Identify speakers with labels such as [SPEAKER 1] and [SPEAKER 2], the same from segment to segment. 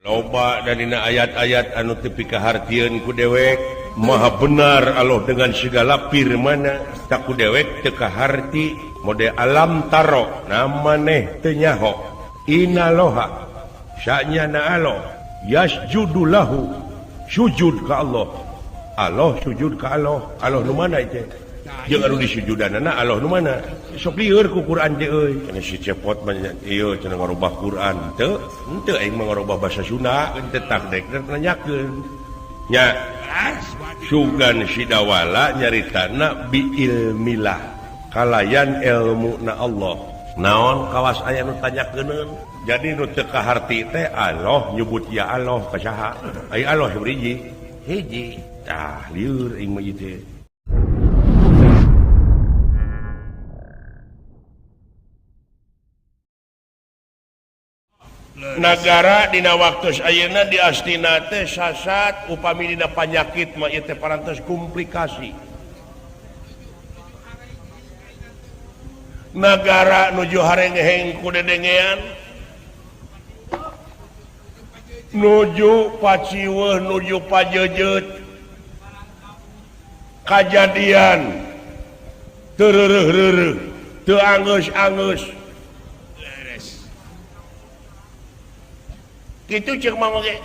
[SPEAKER 1] Loba dan dina ayat-ayat anu teu pikahartieun ku dewek. Maha benar Allah dengan segala firmana, tak ku dewek teu kaharti. Mode alam taro namaneh teu nyaho inaloha sanyana Allah yasjudu lahu, sujud ka Allah. Allah sujud ka Allah. Allah nu mana itu? Jeung anu disujudanana Allah nu mana? Sok lieur ku Quran teh euy. Cenah si Cepot mah ieu cenah ngarubah Quran. Teu, henteu, aing mah ngarubah bahasa Sunda, teu tak dek nanyakeun. Nya sugan sidawala nyaritana bi ilmillah, kalayan ilmu na Allah. Naon kawas aya nu tanyakeun? Jadi nu teu kaharti teh Allah nyebut ya Allah ka saha? Ai Allah hiji. Hiji. Tah lieur aing mah ieu teh. Nagara dina waktu ayeuna di Astina teh sasat, upami dina panyakit mah ieu teh parantos komplikasi. Nagara nuju harengeheng ku dedengean, nuju paciweuh, nuju pajejeut, kajadian teu reureuh-reureuh, teu anggeus-anggeus. Kitu cek mama ge.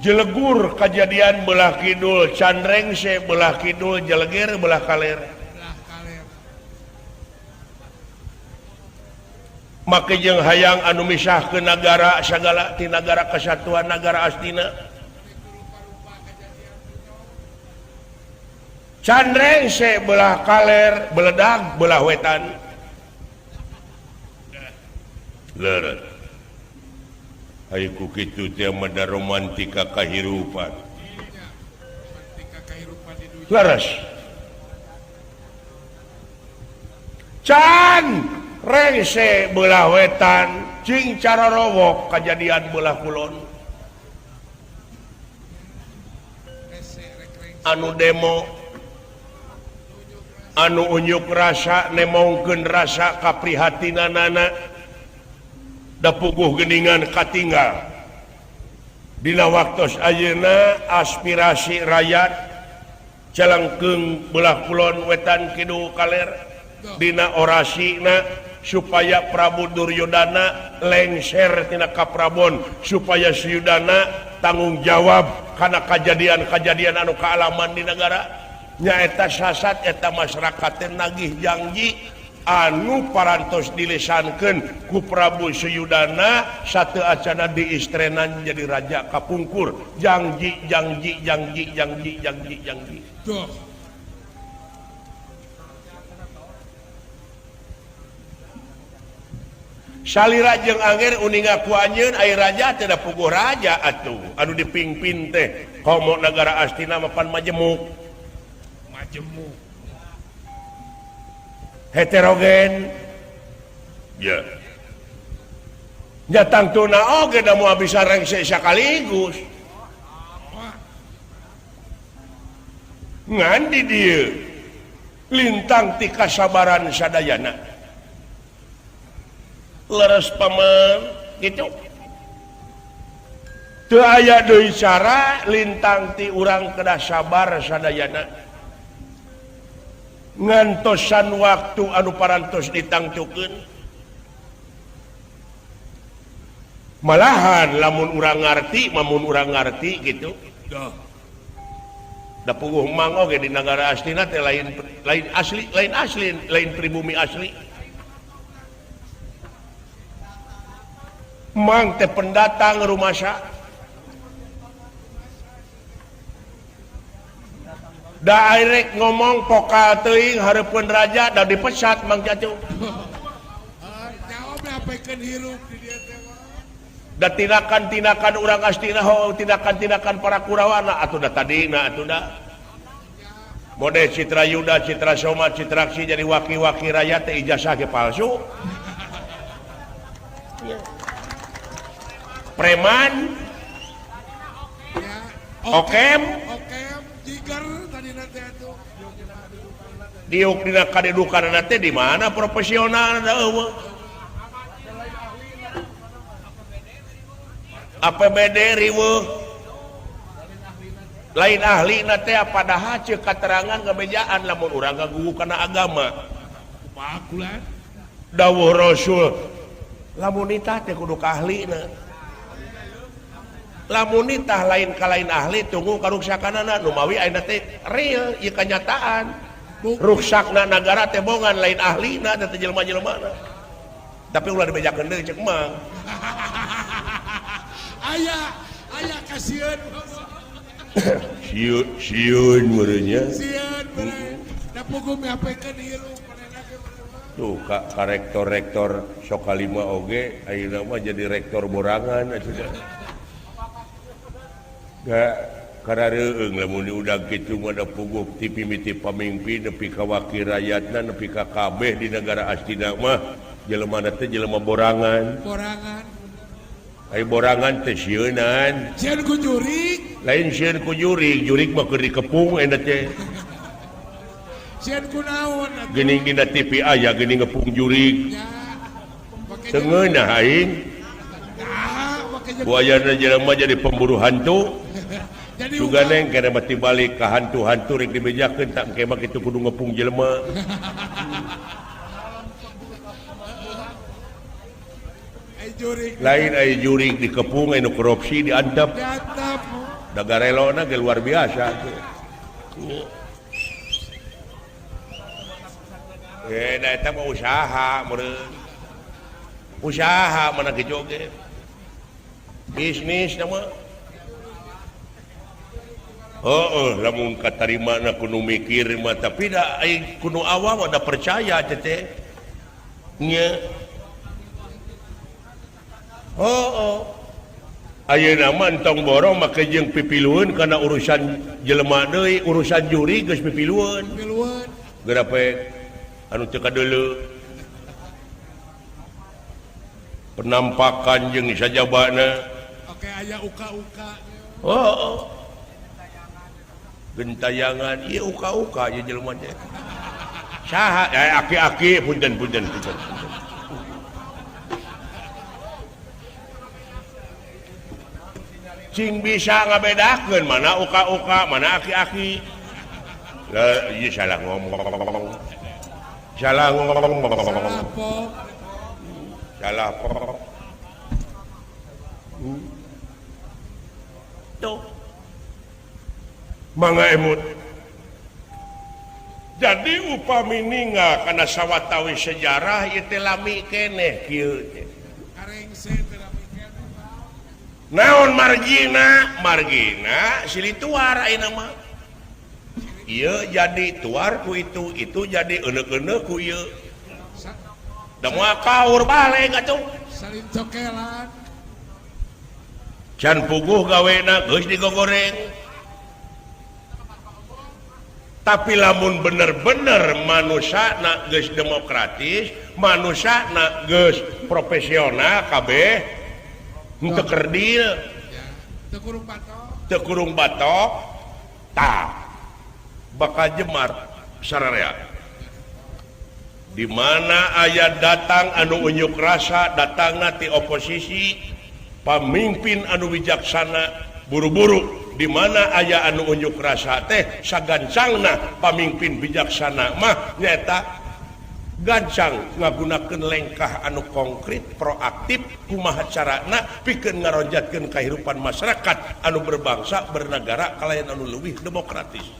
[SPEAKER 1] Jelegur kajadian belah kidul Candrengse, belah kidul Jeleger, belah kaler. Make jeung hayang anu misah ke nagara sagala ti nagara kesatuan nagara Astina. Candrengse belah kaler, beledag belah wetan. Leureut. Ayo ku kitu teh mah da romantika kahirupan. Leres. Can rengse belah wetan, cing carorowok kajadian belah kulon. Anu demo, anu unjuk rasa, nemongkeun rasa kaprihatinanana. Da puguh geningan katinggal. Dina waktos ayeuna aspirasi rakyat celengkeung belah kulon wetan kidul kaler dina orasina supaya Prabu Duryodana lengser tina kaprabon, supaya Suyudana tanggung jawab kana kajadian-kajadian anu kaalaman di negara. Nyaeta sasat eta masyarakat teh nagih janji anu parantos dilisankeun ku Prabu Suyudana satu acana diistrenan jadi raja kapungkur. Janji janji janji janji janji janji. Salira jeung angger uninga ku anjeun ai raja teh da puguh raja atuh anu dipingpin teh komo nagara Astina mapan majemuk.
[SPEAKER 2] Majemuk.
[SPEAKER 1] Heterogen. Ya. Nya tangtuna oge da moal bisa rengse sakaligus. Ngan di dieu lintang ti kasabaran sadayana. Leres paman gitu. Teu aya deui cara lintang ti urang kedah sabar sadayana. Ngantosan waktu anu parantos ditangtukeun. Malahan lamun urang ngarti, mamun urang ngarti gitu. Da puguh mang oge di nagara Astina teh lain, lain asli, lain asli, lain pribumi asli. Mang teh pendatang rumasa. Da arek ngomong pokal teuing hareupeun raja da dipesat Mang Cacu. Da tindakan-tindakan urang Astina ho, tindakan-tindakan para Kurawana atuh da tadina atuh da. Mode Citra Yuda, Citra Soma, Citraksi jadi waki-waki rakyat teh ijazah ge palsu. Preman. Okem. Diuk dina kadudukanna teh di mana profesional da eueuh. APBD riweuh lain ahli na teh padahal ceuk katerangan kabejaan lamun urang ngagugu kana agama. Dawuh Rasul lamun nitah teh kudu ka ahlina. Lamun nitah lain ka lain ahli tunggu karuksakanana nu mawi ayeuna teh real ieu kanyataan. Ruksakna nagara teh bongan lain ahlina teh jelema-jelemana. Tapi ulah dibejakeun deui ceuk Mang.
[SPEAKER 2] Aya, aya kasieun.
[SPEAKER 1] Sieun sieun meureunnya.
[SPEAKER 2] Sieun meureun. Da puguh miapekeun hirup manehna ge meureun.
[SPEAKER 1] Tuh ka rektor-rektor Sokalima oge ayeuna mah jadi rektor borangan atuh da. Ga karareueung lamun diudag kitu mah da puguh ti mimiti pamingpin nepi ka wakil rakyatna nepi ka kabeh di negara Astina mah jelema teh jelema borangan.
[SPEAKER 2] Borangan.
[SPEAKER 1] Ai borangan teh sieunan.
[SPEAKER 2] Sieun ku jurig.
[SPEAKER 1] Lain sieun ku jurig, jurig mah keur dikepung eta teh.
[SPEAKER 2] Sieun ku naon atuh?
[SPEAKER 1] Geuning dina TV aya geuning ngepung jurig.
[SPEAKER 2] Ya.
[SPEAKER 1] Teu ngeunah aing. Buayana jelema jadi pemburu hantu. Juga neng kena mati balik ke hantu-hantu rek dibejakeun tak engke mah kitu kudu ngepung jelema. Lain ai jurig dikepung anu korupsi diantep. Da garelona ge luar biasa. Da eta mah usaha meureun. Usaha mana kitu oge. Bisnis nama. Oh, lamun katarima na kudu mikir mah tapi da ai kudu awam da percaya teh. Nya. Oh. Ayeuna mah entong borong make jeung pipilueun kana urusan jelema deui, urusan juri geus pipilueun.
[SPEAKER 2] Pipilueun.
[SPEAKER 1] Geura pe anu teu kadeuleu. Penampakan jeung sajabana.
[SPEAKER 2] Oke, aya uka-uka.
[SPEAKER 1] Oh. Gentayangan ieu uka-uka ieu jelema teh. Saha aki-aki punten punten punten. Cing bisa ngabedakeun mana uka-uka, mana aki-aki. Lah ieu salah ngomong. Salah ngomong. Salah pok. Tuh. Mangga emut. Jadi upami ningal kana sawatawi sejarah ieu teh lami keneh kieu teh. Naon margina? Margina silih tuar ayeuna mah. Ieu jadi tuar ku itu, itu jadi euneuh-euneuh ku ieu. Da moal kaur balik atuh.
[SPEAKER 2] Saling cokelan.
[SPEAKER 1] Can puguh gawena geus digogoreng. Tapi lamun bener-bener manusana geus demokratis, manusana geus profesional kabeh, henteu kerdil,
[SPEAKER 2] teu kurung batok,
[SPEAKER 1] teu kurung batok, tah bakal jemar sararea. Di mana aya datang anu unjuk rasa, datangna ti oposisi, pamimpin anu bijaksana buru-buru. Di mana aya anu unjuk rasa teh sagancangna pamimpin bijaksana mah nyaeta gancang ngagunakeun lengkah anu konkret proaktif kumaha carana pikeun ngaronjatkeun kahirupan masyarakat anu berbangsa bernegara kalayan anu leuwih demokratis.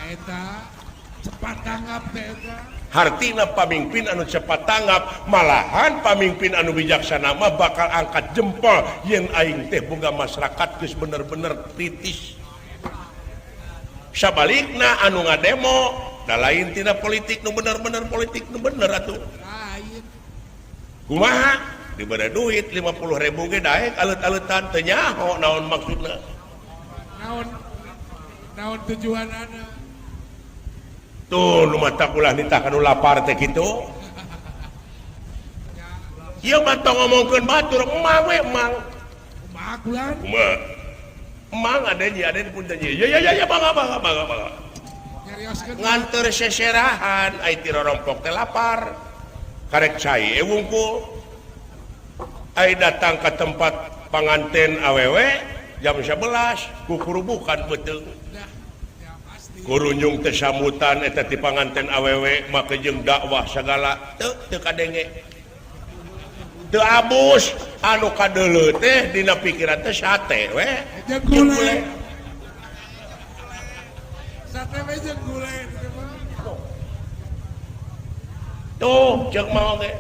[SPEAKER 2] Eta cepat tanggap teh eta.
[SPEAKER 1] Hartina pamimpin anu cepat tanggap, malahan pamimpin anu bijaksana mah bakal angkat jempol yen aing teh boga masyarakat geus bener-bener kritis. Sabalikna anu ngademo da lain tina politik nu bener-bener politik nu bener atuh.
[SPEAKER 2] Lain.
[SPEAKER 1] Kumaha? Dibere duit 50.000 ge daek alet-aletan teu nyaho naon maksudna.
[SPEAKER 2] Naon naon tujuanana?
[SPEAKER 1] Tuh nu mata ulah nitah kanu lapar teh kitu. Ieu mah tong ngomongkeun batur, emang we emang.
[SPEAKER 2] Kumaha kulan?
[SPEAKER 1] Kumaha? Emang ada nyi, ada punten nyi. Ya ya ya mangga mangga mangga mangga. Nganteur seserahan ai ti rorompok teh lapar. Karek cai wungkul. Ai datang ke tempat panganten awewe jam 11 kukurubukan beuteung. Kurunjung teh sambutan eta ti panganten awewe make jeung dakwah sagala teu teu kadenge. Teu abus anu kadeuleu teh dina pikiran teh sate we.
[SPEAKER 2] Jeung gule. Sate we jeung gule.
[SPEAKER 1] Tuh jeung mau ge.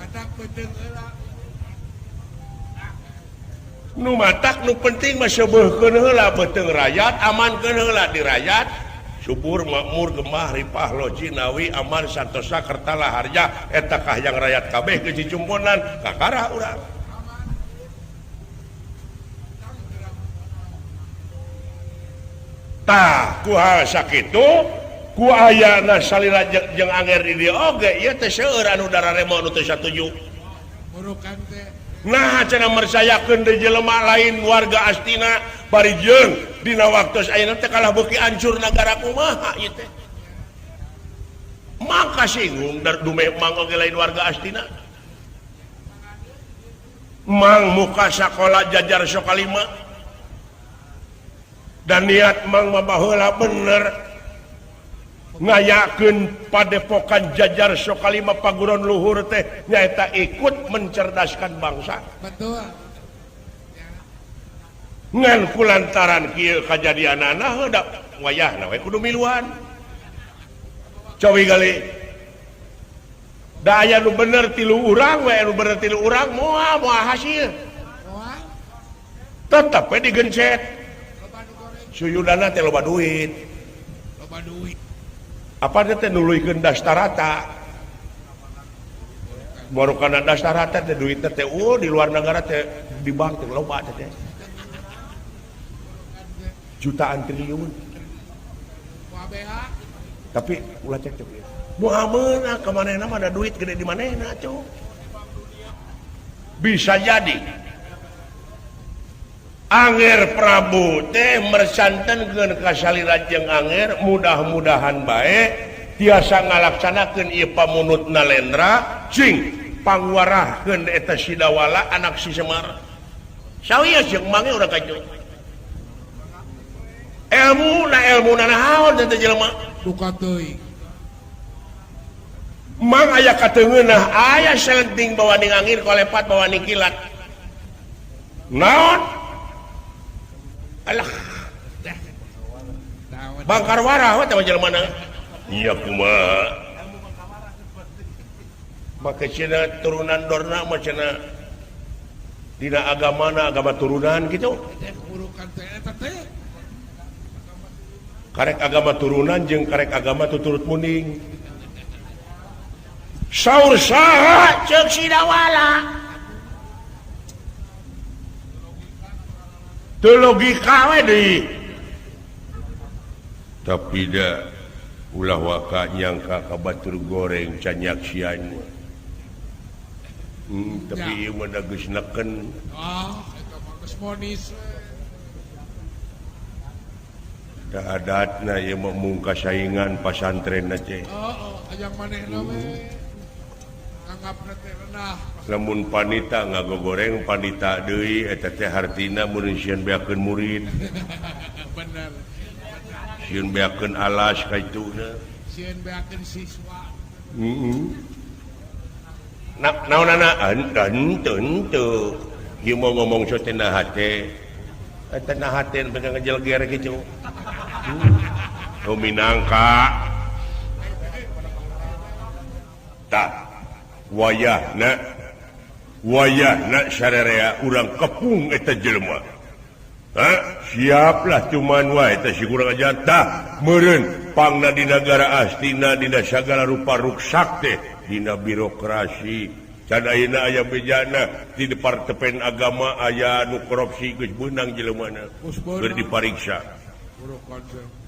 [SPEAKER 2] Matak beuteung heula.
[SPEAKER 1] Nu matak nu penting mah seubeurkeun heula beuteung rakyat, amankeun heula di rakyat. Subur, makmur, gemah, ripah, loji, nawi, aman, santosa, kertala, harja, eta kahayang rakyat kabeh geus dicumponan kakara urang. Tah, ku hal sakitu, ku ayana salira jeung anger di dieu oge ieu teh seueur anu dararemo anu teu satuju.
[SPEAKER 2] Burukan teh.
[SPEAKER 1] Nah cenah mercayakeun deui jelema lain warga Astina bari jeung dina waktu ayeuna teh kalah beuki hancur nagara kumaha ieu teh. Maka singgung dar dume mang oge lain warga Astina. Mang muka sakola jajar Sokalima. Dan niat mang mah baheula bener ngayakeun padepokan jajar Sokalima paguron luhur teh nyaeta ikut mencerdaskan bangsa.
[SPEAKER 2] Betul.
[SPEAKER 1] Ngan kulantaran kieu kajadianana heuh da wayahna we kudu miluan. Cobi gali. Da aya nu bener tilu urang we anu bener tilu urang moal moal hasil.
[SPEAKER 2] Moal.
[SPEAKER 1] Tetep we digencet. Suyudana teh loba duit.
[SPEAKER 2] Loba duit.
[SPEAKER 1] Apa teh nuluykeun dastarata. Baru kana dastarata teh duitna teh di luar negara teh di bank teh loba teh. Jutaan triliun. Tapi ulah cek cek. Moal meunang ka manehna mah ada duit gede di manehna cuk. Bisa jadi Anger Prabu teh mersantenkeun ka salira jeung Anger mudah-mudahan bae tiasa ngalaksanakeun ieu pamunut Nalendra cing pangwarahkeun eta Sidawala anak si Semar. Sawios jeung mange urang ka ditu. Ilmu na ilmu na naon teh jelema?
[SPEAKER 2] Duka teuing.
[SPEAKER 1] Mang aya kateungeunah aya selenting bawa ning angin kolepat bawa ning kilat. Naon? Alah. Bangkar warah we teh jelema na. Nya kumaha? Make cenah turunan dorna mah cenah dina agamana agama turunan kitu. Karek agama turunan jeung karek agama tuturut muning. Saur saha ceuk Sidawala. Teu logika we deui. Tapi da ulah waka nyangka ka batur goreng can nyaksian. Tapi ieu mah da geus neken.
[SPEAKER 2] Ah, eta mah geus monis.
[SPEAKER 1] Da adatna ieu mah mung kasaingan pasantren teh.
[SPEAKER 2] Heeh, hayang manehna we. Anggapna teh rendah.
[SPEAKER 1] Lamun panita ngagogoreng panita deui eta teh hartina mun sieun beakeun murid.
[SPEAKER 2] Bener.
[SPEAKER 1] Sieun beakeun alas kaituna.
[SPEAKER 2] Sieun beakeun siswa.
[SPEAKER 1] Heeh. Na naonana henteu henteu. Ieu mah ngomong so teh na hate. Eta na hate beunang ngejelger kitu. Oh minangka. Tah wayahna wayahna sarerea urang kepung eta jelema. Ha? Siaplah cuman wae eta si kurang ajar tah meureun pangna di nagara Astina dina sagala rupa ruksak teh dina birokrasi. Can ayeuna aya bejana di departemen agama aya nu korupsi geus beunang jelemana. Keur dipariksa.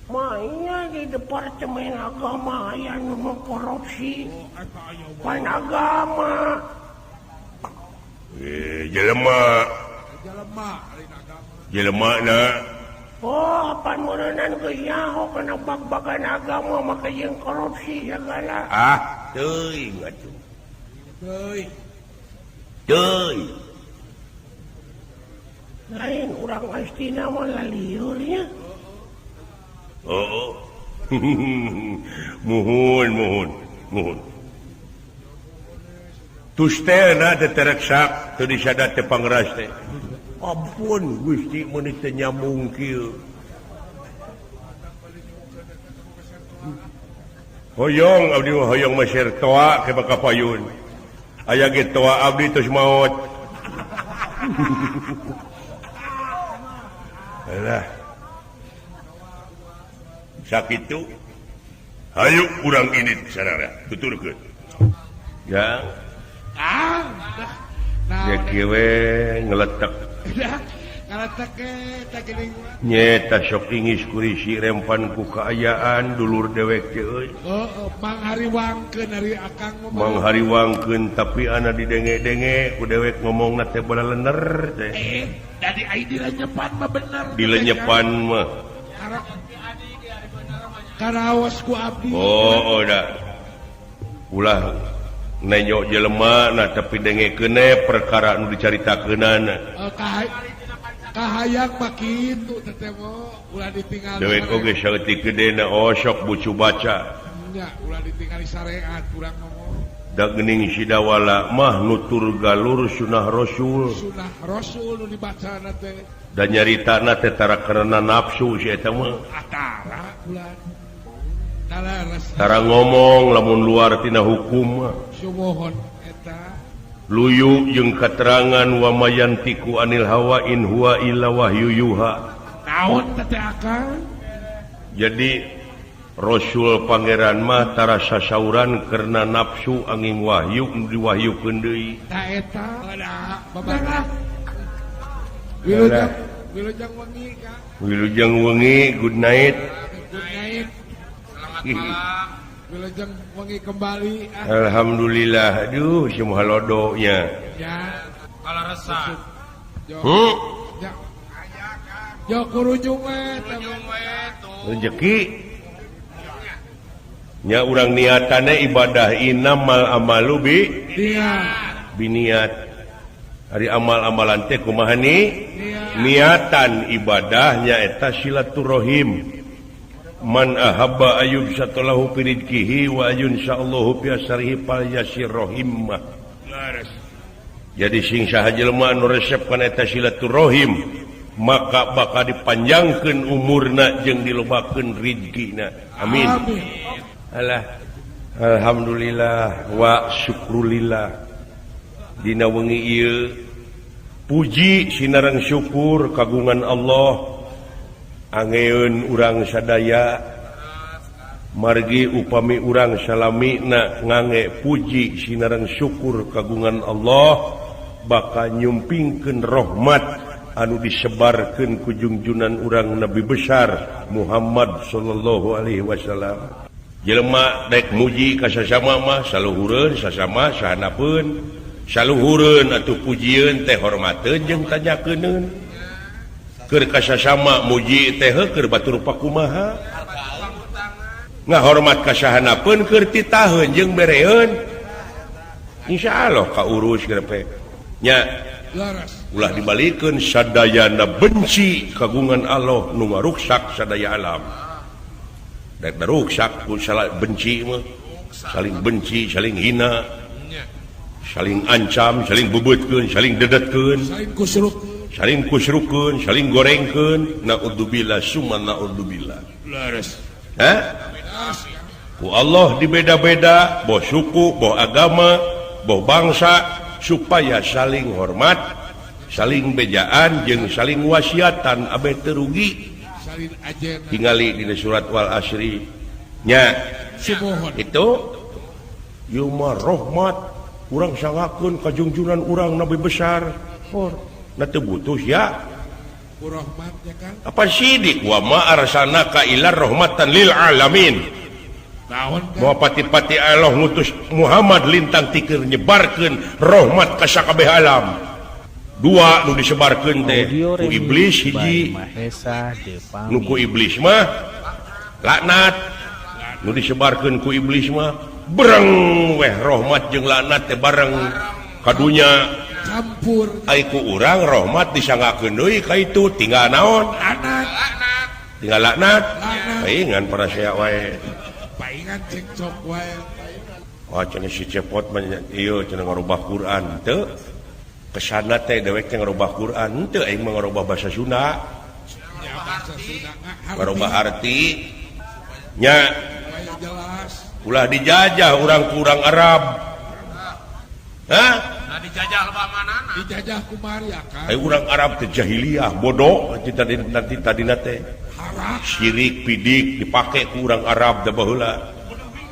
[SPEAKER 1] Maya di departemen agama aya nu korupsi. Pan agama. Jelema. Jelema na. Oh, pan meureunan geus nyaho kana bag-bagan agama maka jeung korupsi sagala. Ah, teuing atuh.
[SPEAKER 2] Teuing.
[SPEAKER 1] Teuing. Lain urang Astina mah laliurnya. Oh. Muhun muhun muhun. Tus teh na teh tereksak teu disada teh pangeras teh. Ampun Gusti meuni teu nyambung kieu. Hoyong abdi mah hoyong mesir toa ke baka payun. Aya ge toa abdi tos maot. Alah. Sakitu hayu urang ini sararea tuturkeun. Ya.
[SPEAKER 2] Ah.
[SPEAKER 1] Ya kieu we ngeletek.
[SPEAKER 2] Ngaletek eta geuning.
[SPEAKER 1] Nyeta sok ingis kurisi rempan ku kaayaan dulur dewek teh euy.
[SPEAKER 2] Heeh, manghariwangkeun ari akang mah.
[SPEAKER 1] Manghariwangkeun tapi ana didenge-denge ku dewek ngomongna teh balalener teh.
[SPEAKER 2] Dari ai dilenyepan mah bener.
[SPEAKER 1] Dilenyepan mah.
[SPEAKER 2] Karaos ku abdi.
[SPEAKER 1] Oh, oh da. Ulah nenyo jelema nah tapi dengekeun perkara nu dicaritakeunana.
[SPEAKER 2] Kahayang mah kitu teh teh ulah ditinggal.
[SPEAKER 1] Dewek oge saeutik gedena osok bucu baca.
[SPEAKER 2] Nya ulah ditinggali syariat urang ngomong.
[SPEAKER 1] Da geuning sidawala mah nutur galur sunah Rasul.
[SPEAKER 2] Sunah Rasul nu dibacana teh.
[SPEAKER 1] Da nyaritana teh tara karena nafsu si eta mah.
[SPEAKER 2] Atara ulah.
[SPEAKER 1] Tara ngomong lamun luar tina hukum mah.
[SPEAKER 2] Sumuhun eta.
[SPEAKER 1] Luyu jeung katerangan wa mayantiku anil hawa in huwa illa wahyu yuha.
[SPEAKER 2] Naon teh akang?
[SPEAKER 1] Jadi Rasul Pangeran mah tara sasauran karena nafsu angin wahyu nu diwahyukeun deui.
[SPEAKER 2] Ta eta babalah. Wilujeng wilujeng wengi Kang.
[SPEAKER 1] Wilujeng wengi, good night.
[SPEAKER 2] Good night. Selamat malam. Wilujeng wengi kembali.
[SPEAKER 1] Alhamdulillah. Aduh, semua lodonya.
[SPEAKER 2] Ya.
[SPEAKER 3] Kalau resah.
[SPEAKER 2] Ya. Jo kurujung we.
[SPEAKER 1] Rezeki. Nya urang niatane ibadah innamal amalu bi biniat. Ari amal-amalan teh kumaha ni? Niatan ibadahnya eta silaturahim. Man ahabba ayyub satalahu fi rizqihi wa ayun sya'allahu fi asrihi falyasir rahimah. Jadi sing saha jelema anu resep kana eta silaturahim maka bakal dipanjangkeun umurna jeung dilobakeun rizkina. Amin. Alah, alhamdulillah wa syukrulillah. Dina wengi ieu puji sinareng syukur kagungan Allah. Angeun urang sadaya margi upami urang salamina ngange puji sinareng syukur kagungan Allah bakal nyumpingkeun rahmat anu disebarkeun ku jungjunan urang Nabi besar Muhammad sallallahu alaihi wasallam. Jelema daek muji ka sasama mah saluhureun sasama sahanapeun saluhureun atuh pujieun teh hormateun jeung tanyakeun. Keur ka sasama muji teh keur batur pakumaha ngahormat ka sahanapeun keur titaheun jeung bereun insyaallah kaurus grepe nya. Ulah dibalikeun sadayana benci kagungan Allah nu ngaruksak sadaya alam. Daek daruksak ku salah benci mah, saling benci, saling hina, saling ancam, saling beubeutkeun, saling dedetkeun, saling kusrukeun, saling gorengkeun. Naudzubillah summa naudzubillah. Hah? Ku Allah dibeda-beda, boh suku, boh agama, boh bangsa, supaya saling hormat, saling bejaan jeung saling wasiatan abeh teu rugi. Tingali dina surat Wal Asri nya. Itu yuma rahmat urang sangakeun kajungjunan urang Nabi besar. Hor, na teu butuh ya. Apa sidik wa ma arsalnaka illa rahmatan lil alamin. Bahwa pati-pati Allah ngutus Muhammad lintang tikir nyebarkeun rahmat ka sakabeh alam. Dua nu disebarkeun teh ku iblis hiji, nu ku iblis mah laknat, nu disebarkeun ku iblis mah bereng weh rahmat jeung laknat teh bareng ka dunya.
[SPEAKER 2] Campur.
[SPEAKER 1] Ai ku urang rahmat disanggakeun deui ka itu tinggal naon?
[SPEAKER 2] Laknat.
[SPEAKER 1] Tinggal laknat.
[SPEAKER 2] Laknat.
[SPEAKER 1] Paingan parasea wae.
[SPEAKER 2] Paingan cekcok wae.
[SPEAKER 1] Wah cenah si Cepot mah ieu cenah ngarubah Quran teu. Kesana teh dewek teh ngarubah Quran teu, aing mah ngarubah bahasa Sunda.
[SPEAKER 2] Ya bahasa Sunda
[SPEAKER 1] ngarubah arti nya
[SPEAKER 2] supaya jelas.
[SPEAKER 1] Ulah dijajah urang ku urang Arab. Hah?
[SPEAKER 3] Nah dijajah lebah manana.
[SPEAKER 2] Dijajah kumari akan.
[SPEAKER 1] Ai urang Arab teh jahiliyah bodoh tadi nanti tadina teh.
[SPEAKER 2] Harak.
[SPEAKER 1] Syirik pidik dipake ku urang Arab da baheula.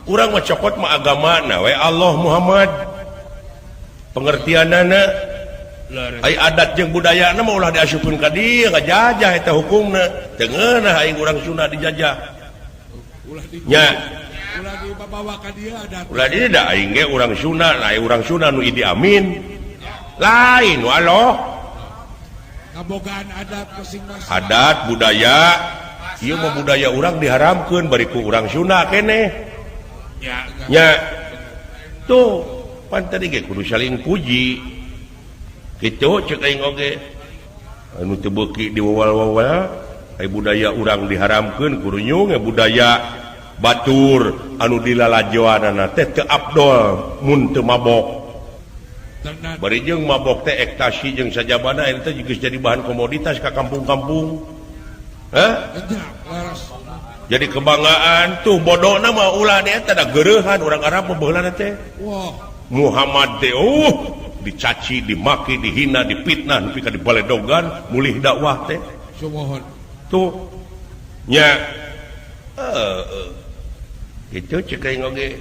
[SPEAKER 1] Urang mah cokot mah agamana we Allah Muhammad. Pengertianana ai adat jeung budayana mah ulah diasupkeun ka dieu ngajajah eta hukumna. Teu ngeunah aing urang Sunda dijajah.
[SPEAKER 2] Ulah di
[SPEAKER 1] Nya.
[SPEAKER 2] Ulah dibawa ka dieu adat.
[SPEAKER 1] Ulah di da aing ge urang Sunda, lain urang Sunda nu Idi Amin. Lain nu Allah.
[SPEAKER 2] Kabogaan adat masing-masing.
[SPEAKER 1] Adat budaya ieu mah budaya urang diharamkeun bari ku urang Sunda keneh.
[SPEAKER 3] Ya.
[SPEAKER 1] Nya. Tuh, pan tadi ge kudu saling puji. Kitu cek aing oge. Anu teu beuki diwawal-wawal, ai budaya urang diharamkeun kudu nyung budaya batur anu dilalajoanana teh teu abdol mun teu mabok. Bari jeung mabok teh ekstasi jeung sajabana eta teh geus jadi bahan komoditas ka kampung-kampung. Hah? Jadi kebanggaan tuh bodona mah ulah dia teh da geureuhan urang Arab mah baheulana teh.
[SPEAKER 2] Wah.
[SPEAKER 1] Muhammad teh dicaci, dimaki, dihina, dipitnah nepi ka dibaledogan mulih dakwah teh.
[SPEAKER 2] Sumuhun.
[SPEAKER 1] Tuh nya kitu cek aing oge.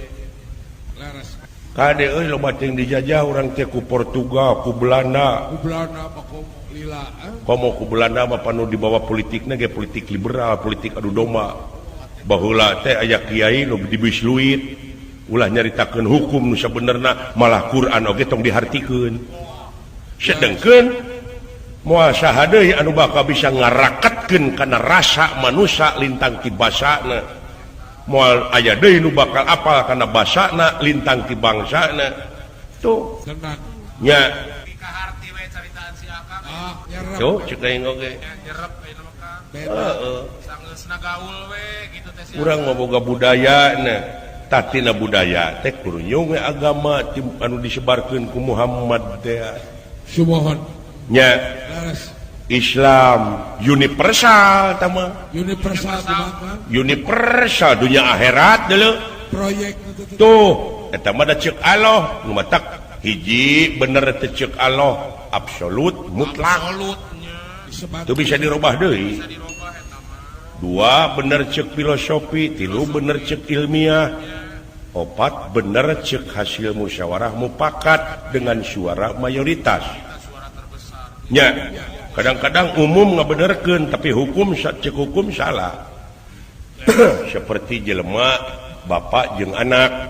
[SPEAKER 2] Laras.
[SPEAKER 1] Kade euy loba teuing dijajah urang teh ku Portugal, ku Belanda.
[SPEAKER 2] Ku Belanda mah komo lila.
[SPEAKER 1] Komo ku Belanda mah panu dibawa politikna ge politik liberal, politik adu domba. Baheula teh aya kiai nu dibisluit, ulah nyaritakeun hukum nu sabenerna, malah Quran oge tong dihartikeun. Sedengkeun moal saha deui anu bakal bisa ngaraketkeun kana rasa manusa lintang ti basana. Moal aya deui nu bakal apal kana basana lintang ti bangsana. Tuh. Nya.
[SPEAKER 3] Kaharti we caritaan si Akang.
[SPEAKER 2] Ah, nyerep.
[SPEAKER 1] Tuh cek aing oge.
[SPEAKER 3] Nyerep we nu Kang.
[SPEAKER 1] Heeh.
[SPEAKER 3] Sanggeusna gaul we kitu teh si
[SPEAKER 1] Urang mah boga budayana. Tatina budaya teh kurunyung we agama anu disebarkeun ku Muhammad teh.
[SPEAKER 2] Sumuhun.
[SPEAKER 1] Nya.
[SPEAKER 2] Leres.
[SPEAKER 1] Islam universal tah mah.
[SPEAKER 2] Universal kumaha?
[SPEAKER 1] Universal dunia akhirat deuleu.
[SPEAKER 2] Proyek nu teh.
[SPEAKER 1] Tuh, eta mah da ceuk Allah, nu matak hiji bener teh ceuk Allah, absolut mutlak.
[SPEAKER 3] Absolutnya.
[SPEAKER 1] Teu bisa dirubah deui.
[SPEAKER 3] Bisa dirubah eta mah.
[SPEAKER 1] Dua bener ceuk filosofi, tilu bener ceuk ilmiah, opat bener ceuk hasil musyawarah mufakat dengan suara mayoritas. Nya, kadang-kadang umum ngabenerkeun tapi hukum ceuk hukum salah. Seperti jelema bapak jeung anak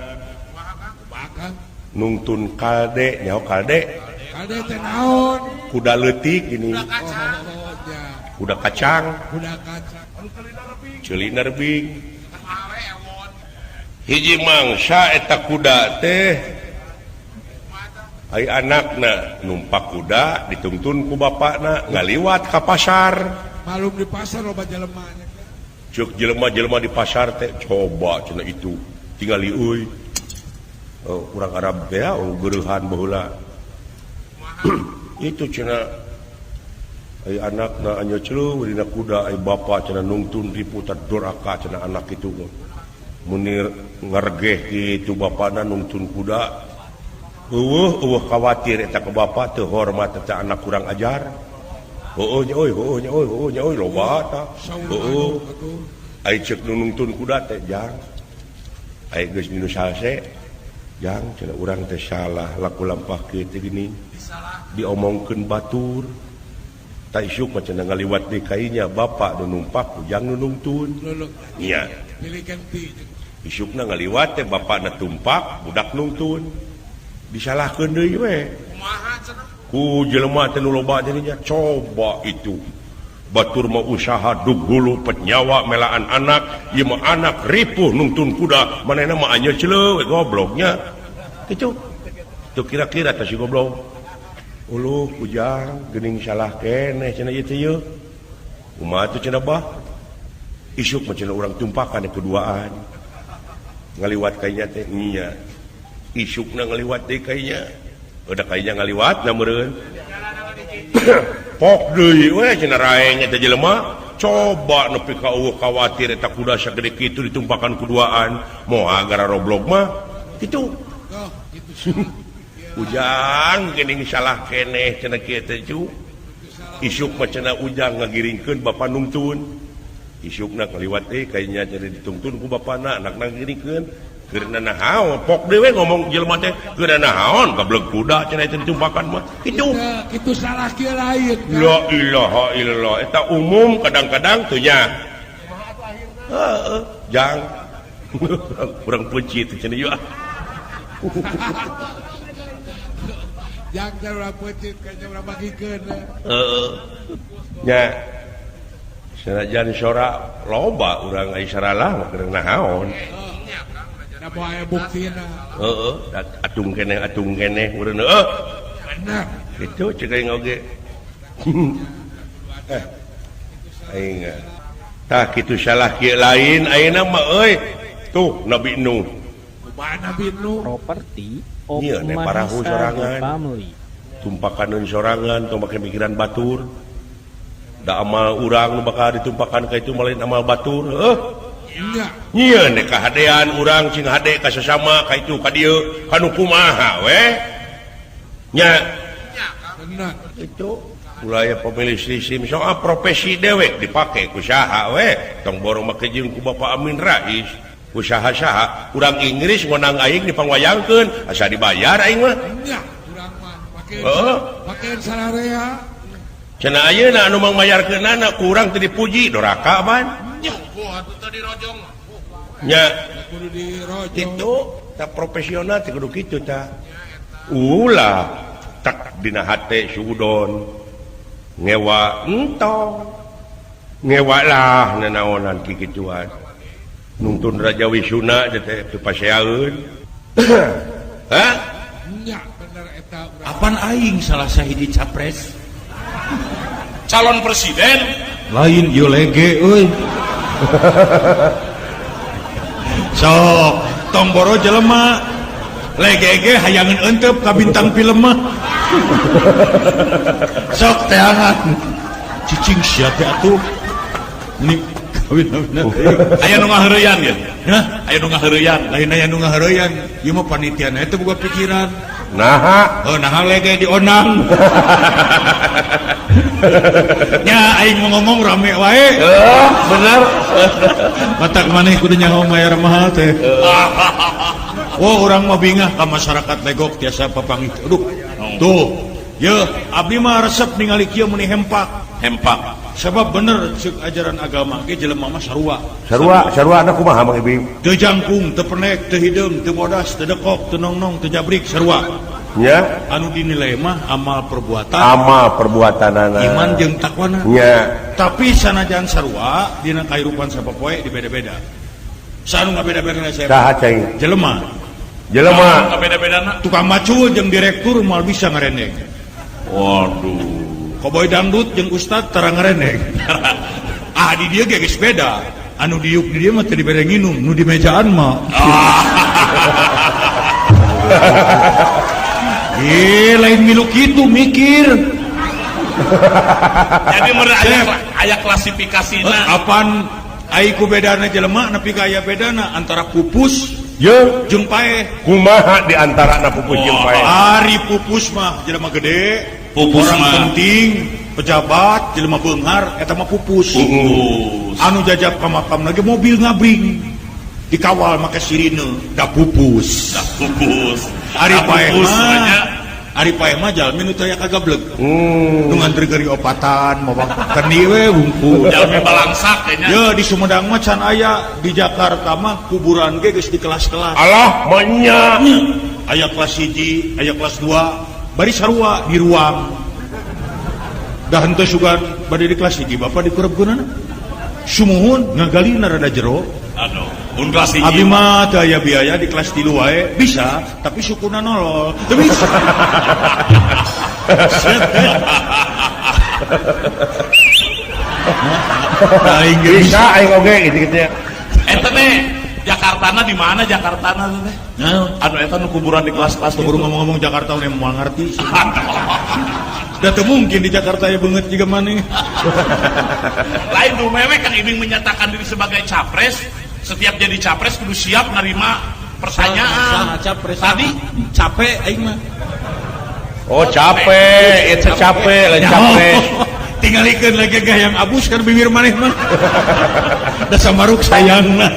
[SPEAKER 1] nungtun kalde, nyaho kalde?
[SPEAKER 2] Kalde teh naon?
[SPEAKER 1] Kuda leutik ini.
[SPEAKER 2] Kuda kacang.
[SPEAKER 1] Kuda kacang.
[SPEAKER 2] Kuda kacang.
[SPEAKER 1] Ceuli nerbing. Hiji mangsa eta kuda teh ai anakna numpak kuda dituntun ku bapakna ngaliwat ka pasar.
[SPEAKER 2] Malum di pasar loba jelema nya.
[SPEAKER 1] Ceuk jelema-jelema di pasar teh coba cenah itu tingali euy. Oh, urang Arab teh oh geureuhan baheula. Itu cenah ai anakna anya celeuh dina kuda ai bapa cenah nungtun riputat doraka cenah anak itu. Munir ngargeh kitu bapana nungtun kuda. Eueuh eueuh khawatir eta ka bapa teu hormat eta anak kurang ajar. Heueuh nya euy, heueuh nya euy, heueuh nya euy loba tah. Heueuh. Ai ceuk nu nungtun kuda teh jang. Ai geus nu salse jang cenah urang teh salah laku lampah kieu teh gini. Diomongkeun batur. Ta isuk mah cenah ngaliwat deui kainya bapa nu numpak ujang nu nungtun. Nya. Isukna ngaliwat teh bapana tumpak budak nungtun. Disalahkeun deui we.
[SPEAKER 3] Kumaha cenah?
[SPEAKER 1] Ku jelema teh nu loba teh nya coba itu. Batur mah usaha dug hulu penyawa melaan anak, ieu mah anak ripuh nungtun kuda, manehna mah anya celeuh we gobloknya. Kitu. Tuh kira-kira teh si goblok. Uluh ujang geuning salah keneh cenah ieu teh yeuh. Kumaha teh cenah bah? Isuk mah cenah urang tumpakan keduaan. Ngaliwat kayanya teh nya. Isukna ngaliwat deui kayanya. Udah kayanya ngaliwatna meureun. Pok deui we cenah raeng eta jelema. Coba nepi ka eueuh khawatir eta kuda sagede kitu ditumpakan keduaan. Moal gara roblog mah. Kitu.
[SPEAKER 2] Oh, kitu.
[SPEAKER 1] Ujang geuning salah keneh cenah kieu teh cu. Isuk mah cenah ujang ngagiringkeun bapa nungtun. Isukna kaliwat deui kayanya cenah ditungtun ku bapana anakna ngagiringkeun. Keur naon pok deui we ngomong jelema teh keur naon gableg kuda cenah eta ditumpakan mah. Kitu.
[SPEAKER 2] Kitu salah kieu lain.
[SPEAKER 1] La ilaha illallah eta umum kadang-kadang teu nya. Heeh, jang. Urang puci teh cenah ieu ah.
[SPEAKER 2] Jang urang peuncit kayaknya urang bagikeun.
[SPEAKER 1] Heeh. Nya. Sanajan sora loba urang ai saralah mah keur naon.
[SPEAKER 2] Da moal aya buktina.
[SPEAKER 1] Heeh, atung keneh meureun heuh.
[SPEAKER 2] Bener.
[SPEAKER 1] Kitu ceuk aing oge. Aing. Tah kitu salah kieu lain ayeuna mah euy. Tuh Nabi Nuh.
[SPEAKER 2] Kumaha Nabi Nuh?
[SPEAKER 4] Property of
[SPEAKER 1] Ieu ne parahu
[SPEAKER 4] Mahesa the
[SPEAKER 1] sorangan.
[SPEAKER 4] Family.
[SPEAKER 1] Tumpakaneun sorangan tong make mikiran batur. Da amal urang nu bakal ditumpakan ka itu malain amal batur. Heuh.
[SPEAKER 2] Nya.
[SPEAKER 1] Nyieun ne kahadean urang cing hade ka sasama ka itu ka dieu kanu kumaha we. Nya.
[SPEAKER 2] Bener.
[SPEAKER 1] Itu ulah aya pemilih sistem soal profesi dewek dipake ku saha we. Tong borong make jeung ku Bapak Amin Rais. Ku saha-saha urang Inggris ngonang aing dipangwayangkeun asa dibayar aing mah.
[SPEAKER 2] Nya, urang mah make
[SPEAKER 1] Heeh.
[SPEAKER 2] make sararea.
[SPEAKER 1] Cenah ayeuna anu mangmayarkeunana ku urang teu dipuji doraka ban.
[SPEAKER 2] Nya,
[SPEAKER 3] atuh teh dirojong mah.
[SPEAKER 1] Nya,
[SPEAKER 2] kudu dirojong.
[SPEAKER 1] Kitu tah profesional teh kudu kitu tah. Ulah tak dina hate suudon. Ngewa entong. Ngewa lah nanaonan kikituan. Nuntun Raja Wisuna teh teu paseaeun. Hah?
[SPEAKER 2] Nya bener eta urang.
[SPEAKER 5] Apan aing salah sahiji capres?
[SPEAKER 3] Calon presiden
[SPEAKER 5] lain ieu lege euy. Sok tong boro jelema lege ge hayangeun eunteup ka bintang film mah. Sok teangan. Cicing sia teh atuh. Ni
[SPEAKER 3] aya nu ngaheureuyan ge.
[SPEAKER 5] Hah?
[SPEAKER 3] Aya nu ngaheureuyan.
[SPEAKER 5] Lain aya nu ngaheureuyan. Ieu mah panitiana eta boga pikiran.
[SPEAKER 1] Naha?
[SPEAKER 5] Oh, naha lege dionang. Nya aing mau ngomong rame wae.
[SPEAKER 1] Heuh, bener.
[SPEAKER 5] Matak maneh kudu nyaho mayar mahal teh. Wah, urang mah bingah ka masyarakat Legok tiasa papanggih. Aduh. Tuh. Yeuh, abdi mah resep ningali kieu meuni hempak.
[SPEAKER 3] Hempak.
[SPEAKER 5] Sebab bener ceuk ajaran agama ge jelema mah sarua.
[SPEAKER 1] Sarua, sarua na kumaha Mang Ibing?
[SPEAKER 5] Teu jangkung, teu penek, teu hideung, teu bodas, teu dekok, teu nongnong, teu jabrik, sarua.
[SPEAKER 1] Nya.
[SPEAKER 5] Anu dinilai mah amal perbuatan.
[SPEAKER 1] Amal perbuatanana.
[SPEAKER 5] Iman jeung takwana.
[SPEAKER 1] Nya.
[SPEAKER 5] Tapi sanajan sarua dina kahirupan sapopoe dibeda-beda. Sanu ngabeda-bedana saya.
[SPEAKER 1] Saha cai?
[SPEAKER 5] Jelema.
[SPEAKER 1] Jelema.
[SPEAKER 3] Ngabeda-bedana.
[SPEAKER 5] Tukang macul jeung direktur moal bisa ngarendeng.
[SPEAKER 3] Waduh.
[SPEAKER 5] Koboy dangdut jeung ustad tara ngarendeng. Ah di dieu ge geus beda. Anu diuk di dieu mah teu dibere nginum, nu di mejaan mah. Ih, lain milu kitu mikir.
[SPEAKER 3] Jadi mere aya klasifikasina.
[SPEAKER 5] Apan ai ku bedana jelema nepi ka aya bedana antara pupus
[SPEAKER 1] jeung
[SPEAKER 5] jeung paeh.
[SPEAKER 1] Kumaha di antarana pupus jeung paeh?
[SPEAKER 5] Ari pupus mah jelema gede,
[SPEAKER 3] pupus
[SPEAKER 5] orang
[SPEAKER 3] mah
[SPEAKER 5] penting, pejabat, jelema beunghar eta mah pupus.
[SPEAKER 3] Pupus.
[SPEAKER 5] Anu jajab ka makam lagi mobil ngabring. Dikawal make sirine, da pupus.
[SPEAKER 3] Da pupus.
[SPEAKER 5] Ari paeh
[SPEAKER 3] pupus
[SPEAKER 5] mah. Ari paeh mah jalmi nu teu aya kagableg. Nu ngantri geri opatan, mawa kendi we wungkul.
[SPEAKER 3] Jalmi balangsak nya.
[SPEAKER 5] Ye di Sumedang mah can aya, di Jakarta mah kuburan ge geus di kelas-kelas.
[SPEAKER 1] Alah, manya.
[SPEAKER 5] Aya kelas 1, aya kelas 2, bari sarua di ruang. Dah henteu sugan bade di kelas 1 bapak dikurebkeunana. Sumuhun ngagalina rada jero.
[SPEAKER 3] Aduh, mun kelas 1.
[SPEAKER 5] Abi mah teu aya biaya di kelas 3 wae bisa, tapi sukuna nolol. Teu bisa. Aing ge
[SPEAKER 1] Bisa aing oge gitu-gitu ya.
[SPEAKER 3] Eta teh Jakartana di mana Jakartana teh?
[SPEAKER 5] Naon?
[SPEAKER 3] Anu eta nu kuburan di kelas-kelas
[SPEAKER 5] Kudu
[SPEAKER 3] gitu.
[SPEAKER 5] ngomong-ngomong Jakarta udah moal ngarti sih. Da teu mungkin di Jakarta ya beungeut jiga maneh.
[SPEAKER 3] Lain nu mewek Kang Ibing menyatakan diri sebagai capres, setiap jadi capres kudu siap nerima pertanyaan.
[SPEAKER 5] Saha capres?
[SPEAKER 3] Tadi
[SPEAKER 5] capek aing mah.
[SPEAKER 1] Oh capek, eta capek, lain capek.
[SPEAKER 5] Tingalikeun lagi gaya yang abus kan bibir maneh mah. Da samaruk sayangna.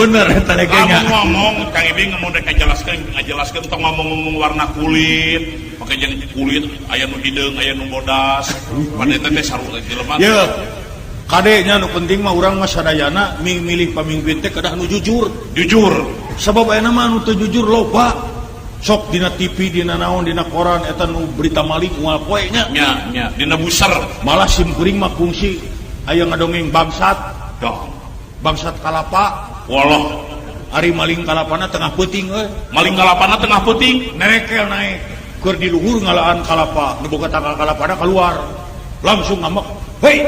[SPEAKER 5] Bener eta lagi nya.
[SPEAKER 3] Lamun ngomong Kang Ibing ngomong rek ngajelaskeun tong ngomong-ngomong warna kulit, pake jeung kulit aya nu hideung, aya nu bodas. Pada eta teh sarua jelema.
[SPEAKER 5] Ye. Kade nya nu penting mah urang mah sadayana milih pamimpin teh kedah nu jujur.
[SPEAKER 3] Jujur.
[SPEAKER 5] Sabab ayeuna mah nu teu jujur loba. Sok dina TV, dina naon, dina koran eta nu berita maling moal poe nya.
[SPEAKER 3] Nya, nya, dina buser.
[SPEAKER 5] Malah sim kuring mah kungsi aya ngadongeng bangsat.
[SPEAKER 3] Dong.
[SPEAKER 5] Bangsat kalapa.
[SPEAKER 3] Waloh,
[SPEAKER 5] ari maling kalapana tengah peuting euy.
[SPEAKER 3] Maling kalapana tengah peuting,
[SPEAKER 5] nerekel naik. Keur di luhur ngalaan kalapa, nu boga tangkal kalapana keluar. Langsung ngambek. Hei,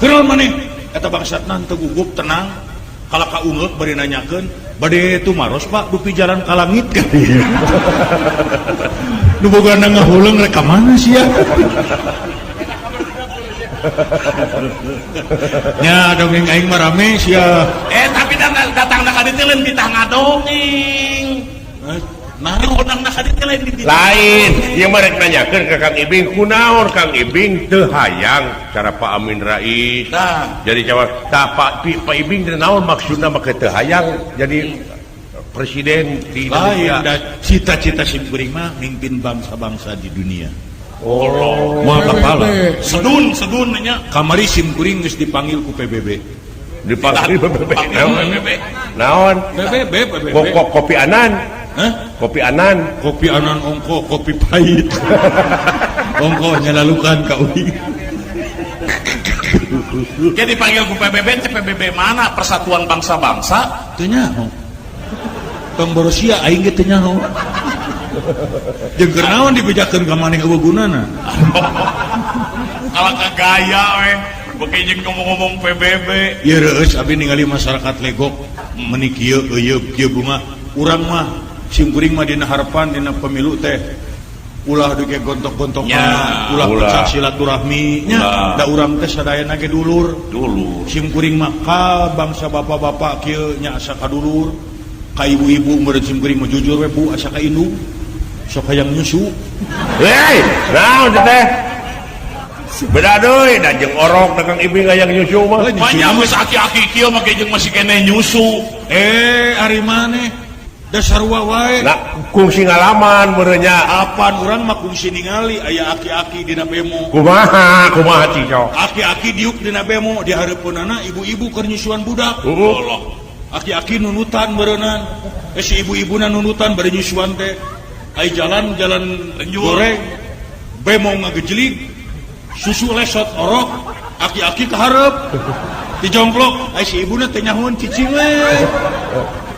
[SPEAKER 5] kunaon maneh? Eta bangsatna teu gugup tenang. Kalaka ungeuk bari nanyakeun, bade tumaros Pak dupi jalan ka langit. Nu bogana ngahuleung rek ka mana sia? Nya dongeng aing mah rame sia.
[SPEAKER 3] Tapi datang ka dieu lain ditah ngadongeng.
[SPEAKER 5] Nah,
[SPEAKER 3] diundang ka dieu lain ditah.
[SPEAKER 1] Lain, ieu mah rek nanyakeun ka Kang Ibing, kunaon Kang Ibing teu hayang cara Pak Amin Rais.
[SPEAKER 3] Nah.
[SPEAKER 1] Jadi jawab, tah Pak Ibing teh naon maksudna make teu hayang jadi presiden di
[SPEAKER 5] Lain,
[SPEAKER 1] Indonesia.
[SPEAKER 5] da cita-cita sim kuring mah mimpin bangsa-bangsa di dunia.
[SPEAKER 1] Oh,
[SPEAKER 5] moal kepala.
[SPEAKER 3] Sedun, sedun nya.
[SPEAKER 5] Kamari sim kuring geus dipanggil ku PBB.
[SPEAKER 1] Dipanggil PBB.
[SPEAKER 3] PBB.
[SPEAKER 1] Naon?
[SPEAKER 5] PBB, PBB.
[SPEAKER 1] Kopi Anan.
[SPEAKER 5] Hah?
[SPEAKER 1] Kopi Anan.
[SPEAKER 5] Kopi Anan ongko, kopi pahit. Ongko nyalalukan ka uing.
[SPEAKER 3] Jadi dipanggil ku PBB, teh PBB mana? Persatuan Bangsa-Bangsa?
[SPEAKER 5] Teu nyaho. Tong Borussia aing ge teu nyaho. Jeung keur naon dibejakeun ka maneh eueuh gunana?
[SPEAKER 3] Kalah ka gaya we. Beuki jeung ngomong-ngomong PBB.
[SPEAKER 5] Ieu reueus abi ningali masyarakat Legok meuni kieu euyeub kieu bunga. Urang mah sim kuring mah dina harapan dina pemilu teh ulah duke gontok-gontokan,
[SPEAKER 3] Ya,
[SPEAKER 5] ulah
[SPEAKER 1] ulah.
[SPEAKER 5] pecah silaturahmi nya.
[SPEAKER 3] Ulah.
[SPEAKER 5] Da urang teh sadayana ge dulur.
[SPEAKER 3] Dulur.
[SPEAKER 5] Sim kuring mah ka bangsa bapak-bapak kieu nya asa ka dulur. Ka ibu-ibu meureun sim kuring mah jujur we Bu asa ka indung. Sok hayang nyusu.
[SPEAKER 1] Hei, naon teh? Beda deui da jeung orok da Kang Ibing hayang nyusu mah.
[SPEAKER 5] Nyusu.
[SPEAKER 3] Banyak geus aki-aki kieu mah jeung masih keneh nyusu.
[SPEAKER 5] Ari maneh da sarua wae.
[SPEAKER 1] Nah, kungsi ngalaman meureun nya.
[SPEAKER 5] Apan urang mah kungsi ningali aya aki-aki dina bemo.
[SPEAKER 1] Kumaha, kumaha cicok?
[SPEAKER 5] Aki-aki diuk dina bemo di hareupeunana ibu-ibu keur nyusuan budak.
[SPEAKER 1] Heeh.
[SPEAKER 3] Allah.
[SPEAKER 5] Aki-aki nunutan meureunnan. Si ibu-ibuna nunutan bari nyusuan teh. Ai jalan-jalan
[SPEAKER 3] Lenjur.
[SPEAKER 5] goreng bemo ngagejelig susu lesot orok aki-aki kaharep dijongklok ai si ibuna teh nyahoan cicing we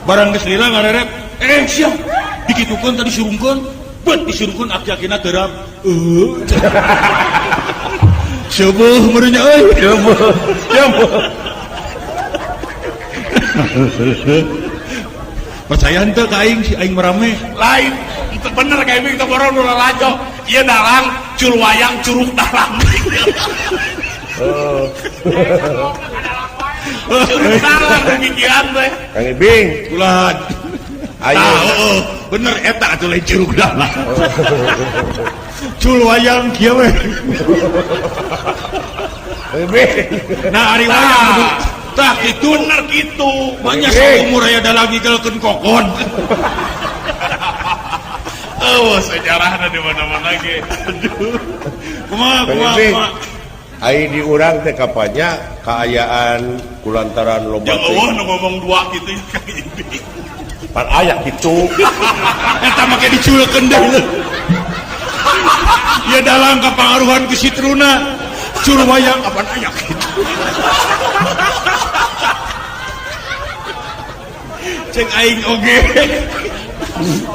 [SPEAKER 5] barang geus lila ngarerep sia dikitukeun tadi surungkeun bet disurungkeun aki-akina terap seueuh meureun nya euy
[SPEAKER 1] seueuh seueuh
[SPEAKER 5] percaya henteu ka aing si aing merame
[SPEAKER 3] lain itu bener kayak gitu borong nu lalajo ieu dalang cul wayang curug dalang. Curug dalang demikian teh
[SPEAKER 1] Kang Ibing
[SPEAKER 5] ulah
[SPEAKER 1] ayo
[SPEAKER 5] nah, bener eta atuh lain curug dalang. Cul wayang kieu we.
[SPEAKER 1] Ibing.
[SPEAKER 5] Nah ari wayang kudu tah kitu
[SPEAKER 3] bener kitu.
[SPEAKER 5] Banyak saumur aya dalang ngigelkeun kokon.
[SPEAKER 3] Oh, sejarahna di mana-mana ge.
[SPEAKER 5] Aduh. Kumaha kumaha kumaha.
[SPEAKER 1] Ai di urang teh kapanya kaayaan kulantaran loba
[SPEAKER 3] teh. Eueuh nu ngomong dua kitu Kang Ibing.
[SPEAKER 1] Pan aya kitu.
[SPEAKER 5] Eta make diculkeun deui. Ya dalang kapangaruhan ku Sitruna. Cul wayang kapan aya kitu. Cek aing oge.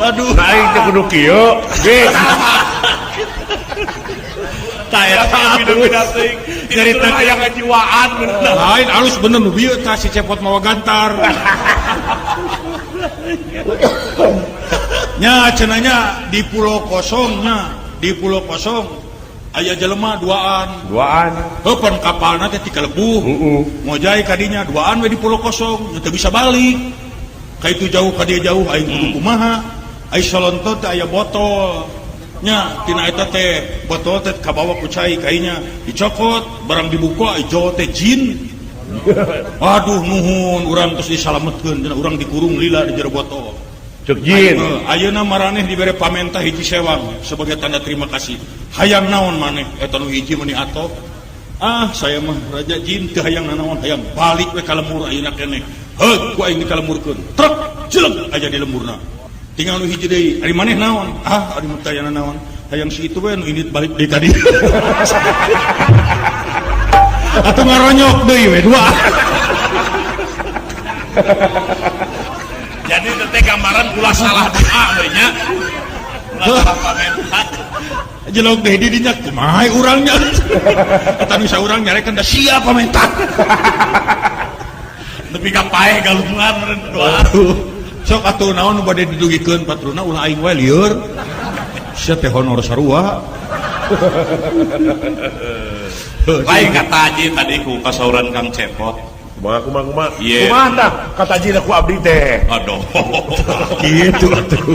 [SPEAKER 5] Aduh.
[SPEAKER 1] Nah, aing teh kudu kieu. Ge.
[SPEAKER 5] Tah eta
[SPEAKER 3] Beda-beda teuing.
[SPEAKER 5] Nyarita
[SPEAKER 3] aya ngajiwaan bener.
[SPEAKER 5] Lain alus bener nu bieu tah si Cepot mawa gantar. Nya cenanya di Pulau Kosongnya, di Pulau Kosong aya jelema duaan.
[SPEAKER 1] Duaan.
[SPEAKER 5] Heuh pan kapalna teh tikalebuh.
[SPEAKER 1] Heeh.
[SPEAKER 5] Ngojay kadinya duaan we di Pulau Kosong, teu bisa balik. Ka itu jauh ka dieu jauh aing kudu kumaha? Ai solonto teh aya botol. Nya tina eta teh botol teh kabawa ku cai kainya dicokot barang dibuka ijo teh jin. Aduh nuhun urang terus disalametkeun cenah urang dikurung lila di jero botol.
[SPEAKER 1] Cek jin.
[SPEAKER 5] Ayeuna maraneh dibere pamentah hiji sewang sebagai tanda terima kasih. Hayang naon maneh eta nu hiji meuni atoh. Ah saya mah raja jin teu hayang nanaon hayang balik we ka lembur ayeuna keneh. Heug ku aing dikalemburkeun. Trek jeleng aja di lemburna. Tinggal nu hiji deui, ari maneh naon? Ah ari mah teu aya nanaon. Hayang si itu we nu indit balik deui ka dieu. Atuh ngaronyok deui we dua.
[SPEAKER 3] Jadi teh gambaran ulah salah doa we nya. Ulah salah pamenta.
[SPEAKER 5] Jelok deui di dinya kumaha urang nya. Eta nu saurang nyarekan da sia pamenta.
[SPEAKER 3] Nepi ka paeh galungan meureun doa.
[SPEAKER 5] Sok atuh naon nu bade didugikeun patruna ulah aing wae lieur. Sia teh honor sarua.
[SPEAKER 3] Lain kata haji tadi ku kasauran Kang Cepot.
[SPEAKER 1] Kumaha kumaha kumaha.
[SPEAKER 3] Iya.
[SPEAKER 1] Kumaha tah kata haji ku abdi teh.
[SPEAKER 3] Aduh.
[SPEAKER 5] Kitu atuh.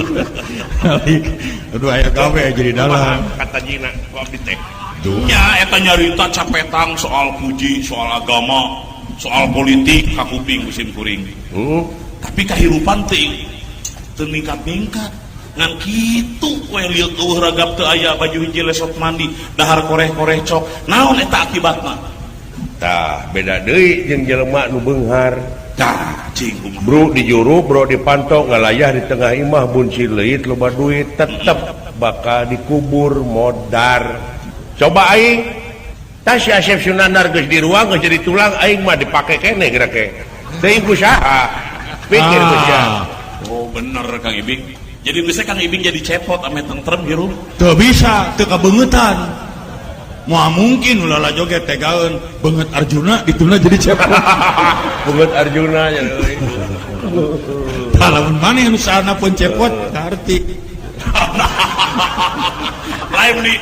[SPEAKER 5] Aduh aya gawe jadi dalang.
[SPEAKER 1] Kata haji ku abdi teh.
[SPEAKER 3] Nya eta nyarita capetang soal puji, soal agama, soal politik ka kuping musim kuring. Tapi kahirupan teh teu ningkat-ningkat. Ngan kitu we lieu eueuh ragap teu aya baju hiji lesot mandi, dahar koreh-koreh cok. Naon eta akibatna?
[SPEAKER 1] Tah, beda deui jeung jelema nu beunghar.
[SPEAKER 3] Tah, cing kumaha.
[SPEAKER 1] Bro di juru, bro di panto ngalayah di tengah imah bunci leuit loba duit tetep bakal dikubur modar. Coba aing tah si Asep Sunandar geus di ruang geus jadi tulang aing mah dipake keneh geura ke. Teuing ku saha? Pikir ku sia.
[SPEAKER 3] Oh bener Kang Ibing. Jadi bisa Kang Ibing jadi cepot ame tentrem hirup.
[SPEAKER 5] Teu bisa, teu kabeungetan. Moal mungkin ulah la joget tegaeun beungeut Arjuna dituna jadi cepot.
[SPEAKER 1] Beungeut Arjuna nya euy.
[SPEAKER 5] Tah lamun maneh nu saana pun cepot kaarti.
[SPEAKER 3] Lain di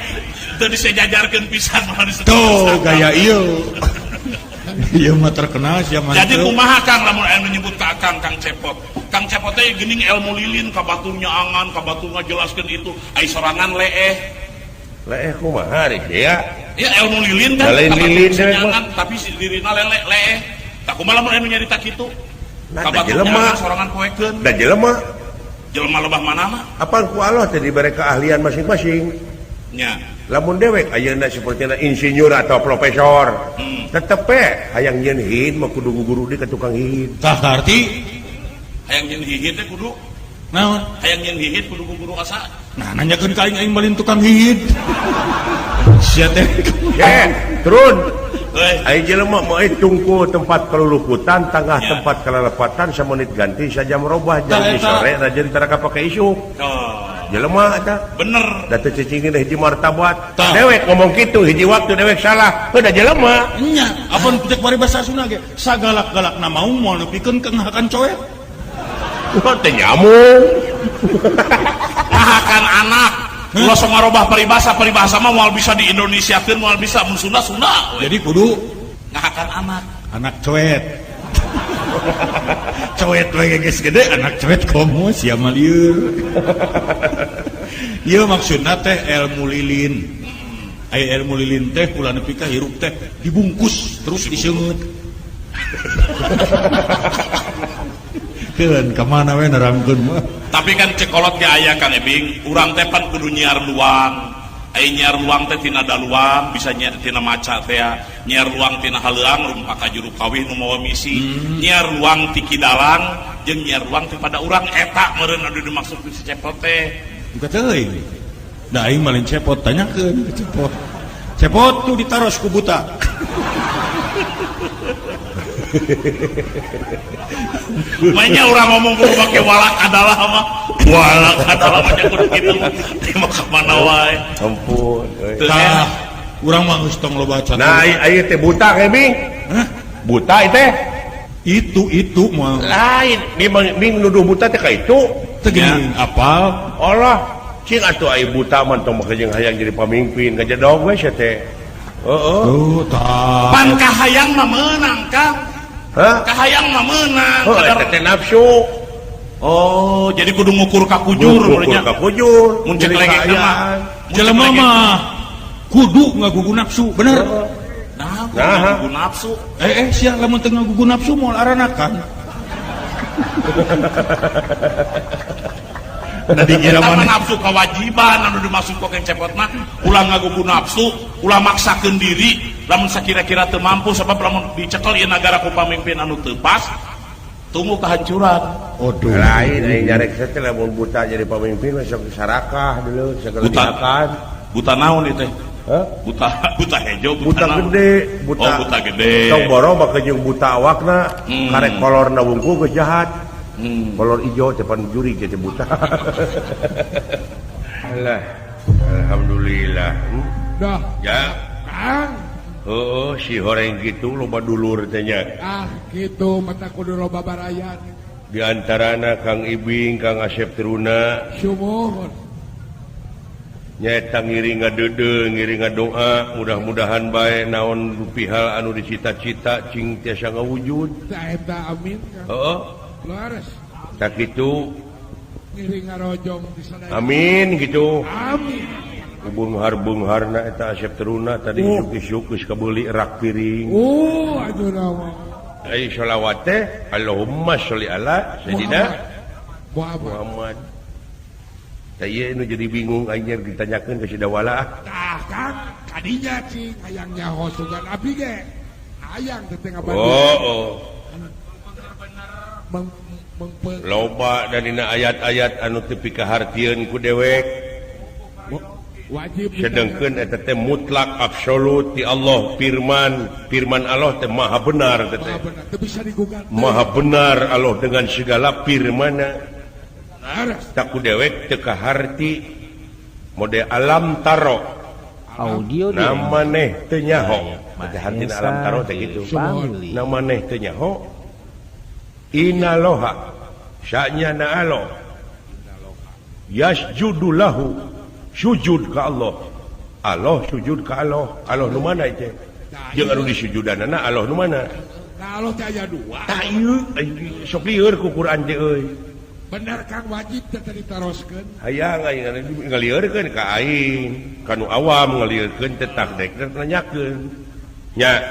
[SPEAKER 3] teu disejajarkeun pisan mah disebut.
[SPEAKER 5] Tuh gaya ieu. Ieu mah terkenal sia mah.
[SPEAKER 3] Jadi kumaha Kang lamun aya nu nyebut ka Akang Kang Cepot. Kang Cepot teh geuning ilmu lilin ka batur nyaangan, ka batur ngajelaskeun itu, ai sorangan leeh.
[SPEAKER 1] Leeh kumaha ari ya?
[SPEAKER 3] Ya ilmu lilin kan.
[SPEAKER 1] Lain lilin
[SPEAKER 3] nyaangan, tapi si dirina lele leeh. Tah kumaha lamun aya nu nyarita kitu?
[SPEAKER 1] Nah,
[SPEAKER 3] Ka batur
[SPEAKER 1] jelema
[SPEAKER 3] nyaangan sorangan poekeun.
[SPEAKER 1] Da jelema.
[SPEAKER 3] Jelema lebah manana?
[SPEAKER 1] Apaan ku Allah teh dibere keahlian masing-masing.
[SPEAKER 3] Nya.
[SPEAKER 1] Lamun dewek ayeuna sapertina insinyur atau profesor. Tetep we hayang nyeun hihid mah kudu guru di ka tukang hihid.
[SPEAKER 5] Tah arti
[SPEAKER 3] hayang nyeun hihid teh kudu
[SPEAKER 5] naon?
[SPEAKER 3] Hayang nyeun hihid kudu guru asa.
[SPEAKER 5] Nah nanyakeun ka aing aing balin tukang hihid. Sia teh.
[SPEAKER 1] Ye, turun.
[SPEAKER 3] Euy.
[SPEAKER 1] Ai jelema mah euy tungku tempat keluluputan, tangah
[SPEAKER 3] Ya.
[SPEAKER 1] tempat kelelepatan samenit ganti sajam robah
[SPEAKER 5] Tah,
[SPEAKER 1] jadi
[SPEAKER 5] eta.
[SPEAKER 1] sore rajin tara kapake isuk.
[SPEAKER 3] Oh.
[SPEAKER 1] Jelema eta.
[SPEAKER 3] Bener.
[SPEAKER 1] Da teu cicingin hiji martabat.
[SPEAKER 5] Tah.
[SPEAKER 1] Dewek ngomong kitu hiji waktu dewek salah. Heuh da jelema.
[SPEAKER 5] Nya, apon cek paribasa Sunda ge sagalak-galakna maung moal nepikeun ka ngahakan coet.
[SPEAKER 1] Wah, teh nyamuk.
[SPEAKER 3] Ngahakan anak. Ulah sok ngarobah paribasa, paribasa mah moal bisa di Indonesiakeun, moal bisa mun Sunda Sunda we.
[SPEAKER 5] Jadi kudu
[SPEAKER 3] ngahakan anak.
[SPEAKER 5] Anak coet. Coet we geus gede, anak coet komo sia mah lieur. Ieu maksudna teh ilmu lilin. Aya ilmu lilin teh ulah nepi ka hirup teh dibungkus terus diseungeut. Keun ka mana we nerangkeun mah.
[SPEAKER 3] Tapi kan cekolot ge aya Kang Ibing, urang teh pan kudu nyiar luang. Ai nyiar luang teh tina daluang, bisa nyiar tina maca teh ya. Nyiar luang tina haleuang rumpak ka juru kawih nu mawa misi. Nyiar luang ti kidalang jeung nyiar luang ti pada urang eta meureun anu dimaksud ku si Cepot teh.
[SPEAKER 5] Buka teuing. Da aing mah lain Cepot, tanyakeun ke Cepot. Cepot tuh ditaros ku buta.
[SPEAKER 3] Mainnya orang ngomong kudu make walak adalah mah. Walak adalah mah kudu kitu. Mah ka mana wae.
[SPEAKER 1] Ampun euy.
[SPEAKER 5] Tah, urang mah geus tong loba catur.
[SPEAKER 1] Nah, ieu teh buta keming.
[SPEAKER 5] Hah?
[SPEAKER 1] Buta ieu teh.
[SPEAKER 5] Itu mah.
[SPEAKER 1] Lain, ming nuduh buta teh ka itu.
[SPEAKER 5] Teu geuning apal.
[SPEAKER 1] Allah, cing atuh ai buta mah tong make jeung hayang jadi pamimpin, kajedog we sia teh. Heeh.
[SPEAKER 5] Tuh, tah.
[SPEAKER 3] Pan kahayang mah meunang, Kang.
[SPEAKER 1] Hah?
[SPEAKER 3] Kahayang mah meunang.
[SPEAKER 1] Oh, eta teh nafsu.
[SPEAKER 3] Oh, jadi kudu ngukur ka kujur
[SPEAKER 1] Ngukur ka kujur.
[SPEAKER 3] Mun cek lege mah.
[SPEAKER 5] Jelema mah kudu ngagugu nafsu, bener.
[SPEAKER 3] Nah, ngagugu nafsu.
[SPEAKER 5] Sia lamun teu ngagugu nafsu moal aranakan. Da dikira
[SPEAKER 3] mah nafsu kewajiban anu dimasuk ka cepot mah ulah ngagugu nafsu, ulah maksakeun diri lamun sakira-kira teu mampu sebab lamun dicekel ieu nagara ku pamimpin anu teu pas tunggu kehancuran.
[SPEAKER 5] Aduh.
[SPEAKER 1] Lain aing nyarek teh lamun buta jadi pamimpin mah sok sarakah dulu segala diakan.
[SPEAKER 3] Buta naon ieu teh?
[SPEAKER 1] Hah?
[SPEAKER 3] Buta hejo,
[SPEAKER 1] buta gede, buta.
[SPEAKER 3] Oh, buta gede.
[SPEAKER 1] Tong borong mah jeung buta awakna, karek kolorna wungkul geus jahat. Kolor ijo teh pan juri teh buta. Alah, alhamdulillah.
[SPEAKER 2] Dah.
[SPEAKER 1] Ya.
[SPEAKER 2] Kang.
[SPEAKER 1] Heeh, si horeng kitu loba dulur teh nya.
[SPEAKER 2] Ah, kitu mata kudu loba barayan.
[SPEAKER 1] Di antarana Kang Ibing, Kang Asep Teruna.
[SPEAKER 2] Sumuhun.
[SPEAKER 1] Nyaeta ngiring ngadeudeuh, ngiring ngadoa, mudah-mudahan bae naon rupihal anu dicita-cita cing tiasa ngawujud.
[SPEAKER 2] Tah eta amin.
[SPEAKER 1] Heeh.
[SPEAKER 2] Leres.
[SPEAKER 1] Tak kitu.
[SPEAKER 2] Ngiring ngarojong di sadaya.
[SPEAKER 1] Amin gitu.
[SPEAKER 2] Amin.
[SPEAKER 1] Beunghar-beungharna eta Asep Teruna tadi isuk-isuk geus kabeuli rak piring.
[SPEAKER 2] Oh, aduh naon.
[SPEAKER 1] Ai sholawat teh Allahumma sholli ala Sayyidina Muhammad. Tah ieu nu jadi bingung aing ditanyakeun ka si Dawala.
[SPEAKER 2] Tah Kang, kadinya cing hayang nyaho sugan abdi ge. Hayang teh teh ngabadi.
[SPEAKER 1] Oh, oh. Loba dina ayat-ayat anu teu pikahartieun ku dewek.
[SPEAKER 2] Wajib
[SPEAKER 1] sedengkeun eta teh mutlak absolut di Allah firman, firman Allah teh maha benar teh.
[SPEAKER 2] Teu bisa digugat.
[SPEAKER 1] Maha benar Allah dengan segala firmanna. Tak ku dewek teu kaharti mode alam taro.
[SPEAKER 4] Audio
[SPEAKER 1] namaneh teu nyaho. Teh hartina alam taro teh kitu. Namaneh teu nyaho. Inaloha sya'nya na Allah yasjudu lahu sujud ka Allah, Allah sujud ka Allah, Allah nu mana teh jeung anu disujudanana Allah nu mana?
[SPEAKER 2] Nah, Allah teh aya dua.
[SPEAKER 1] Tah ieu sok lieur ku Quran teh euy.
[SPEAKER 2] Bener Kang wajib teh ditaroskeun.
[SPEAKER 1] Hayang aing ngalieurkeun ka aing, ka nu awam ngalieurkeun teh takdek nanyakeun. Nya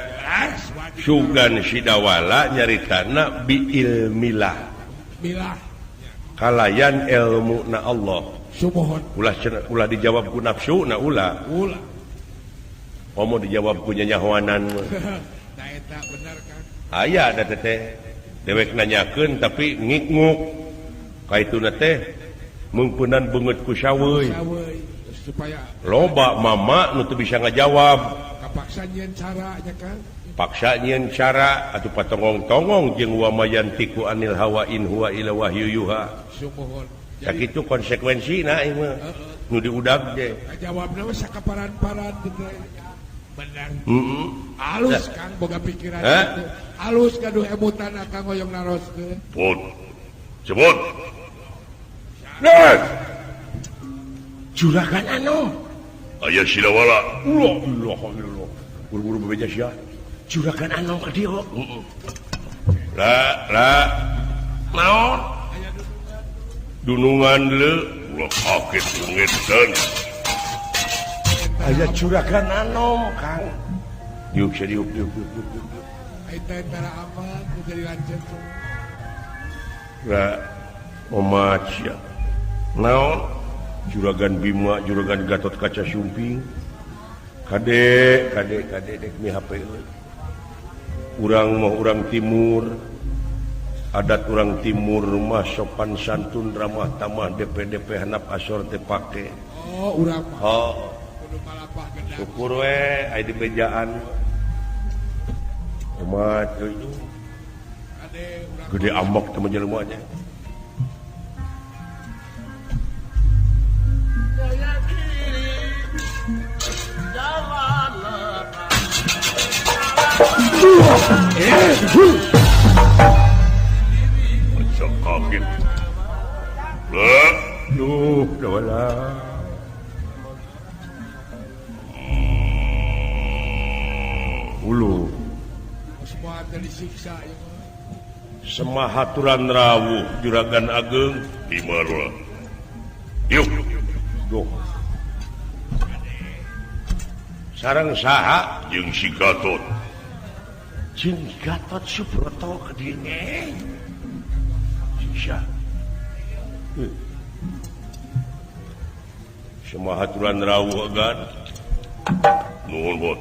[SPEAKER 1] sugan sidawala nyaritana bi ilmilah.
[SPEAKER 2] Milah.
[SPEAKER 1] Kalayan ilmu na Allah.
[SPEAKER 2] Sumuhun.
[SPEAKER 1] Ulah ulah dijawab ku nafsu na ulah.
[SPEAKER 2] Ulah.
[SPEAKER 1] Komo dijawab ku nyanyahoanan.
[SPEAKER 2] Nah eta bener Kang.
[SPEAKER 1] Aya da teh dewek nanyakeun tapi ngiknguk. Kaituna teh meungpeunan beungeut ku saweuy.
[SPEAKER 2] Supaya
[SPEAKER 1] loba mama nu teu bisa ngajawab.
[SPEAKER 2] Kapaksa nyieun cara nya Kang.
[SPEAKER 1] Paksa nyieun cara atuh patongong-tongong jeung wa mayantiku anil hawa in huwa illa wahyu yuha.
[SPEAKER 2] Sumuhun.
[SPEAKER 1] Sakitu konsekuensina ieu mah. Nu diudag teh.
[SPEAKER 2] Jawabna we sakaparan-paran teh. Bener.
[SPEAKER 1] Heeh.
[SPEAKER 2] Alus Kang boga pikiran kitu. Alus gaduh emutan Kang hoyong naroskeun.
[SPEAKER 1] Pun. Sebut. Nah. Juragan anu. Aya Sidawala. Allah Allah Allah. Buru-buru bebeja sia. Juragan anu ka dieu. Heeh. La la. Naon? Dunungan leu. Ulah kaget ngedan. Aya juragan anu, Kang. Diuk sia diuk diuk diuk diuk.
[SPEAKER 2] Eta tara aman jadi lanceuk.
[SPEAKER 1] La omat sia. Naon? Juragan Bima, Juragan Gatot Kaca Sumping. Kade, kade, kade dek mi HP euy. Urang mah urang timur. Adat urang timur mah sopan santun ramah tamah DPDP hanap asor teh pake.
[SPEAKER 2] Oh, urang mah.
[SPEAKER 1] Oh.
[SPEAKER 2] Kudu malapah gedang.
[SPEAKER 1] Syukur we aya di bejaan. Umat euy. Gede ambek teh jelema nya.
[SPEAKER 3] Kaget.
[SPEAKER 1] Duh, dola. Ulu.
[SPEAKER 2] Semua disiksa.
[SPEAKER 1] Semahaturan rawuh Juragan Ageng
[SPEAKER 3] di Marwa. Yuk.
[SPEAKER 1] Duh. Sareng saha
[SPEAKER 3] jeung si Gatot.
[SPEAKER 1] Jeung Gatot Subroto ka dieu. Sisa.
[SPEAKER 3] Semahaturan rawuh agan. Nuhun bot.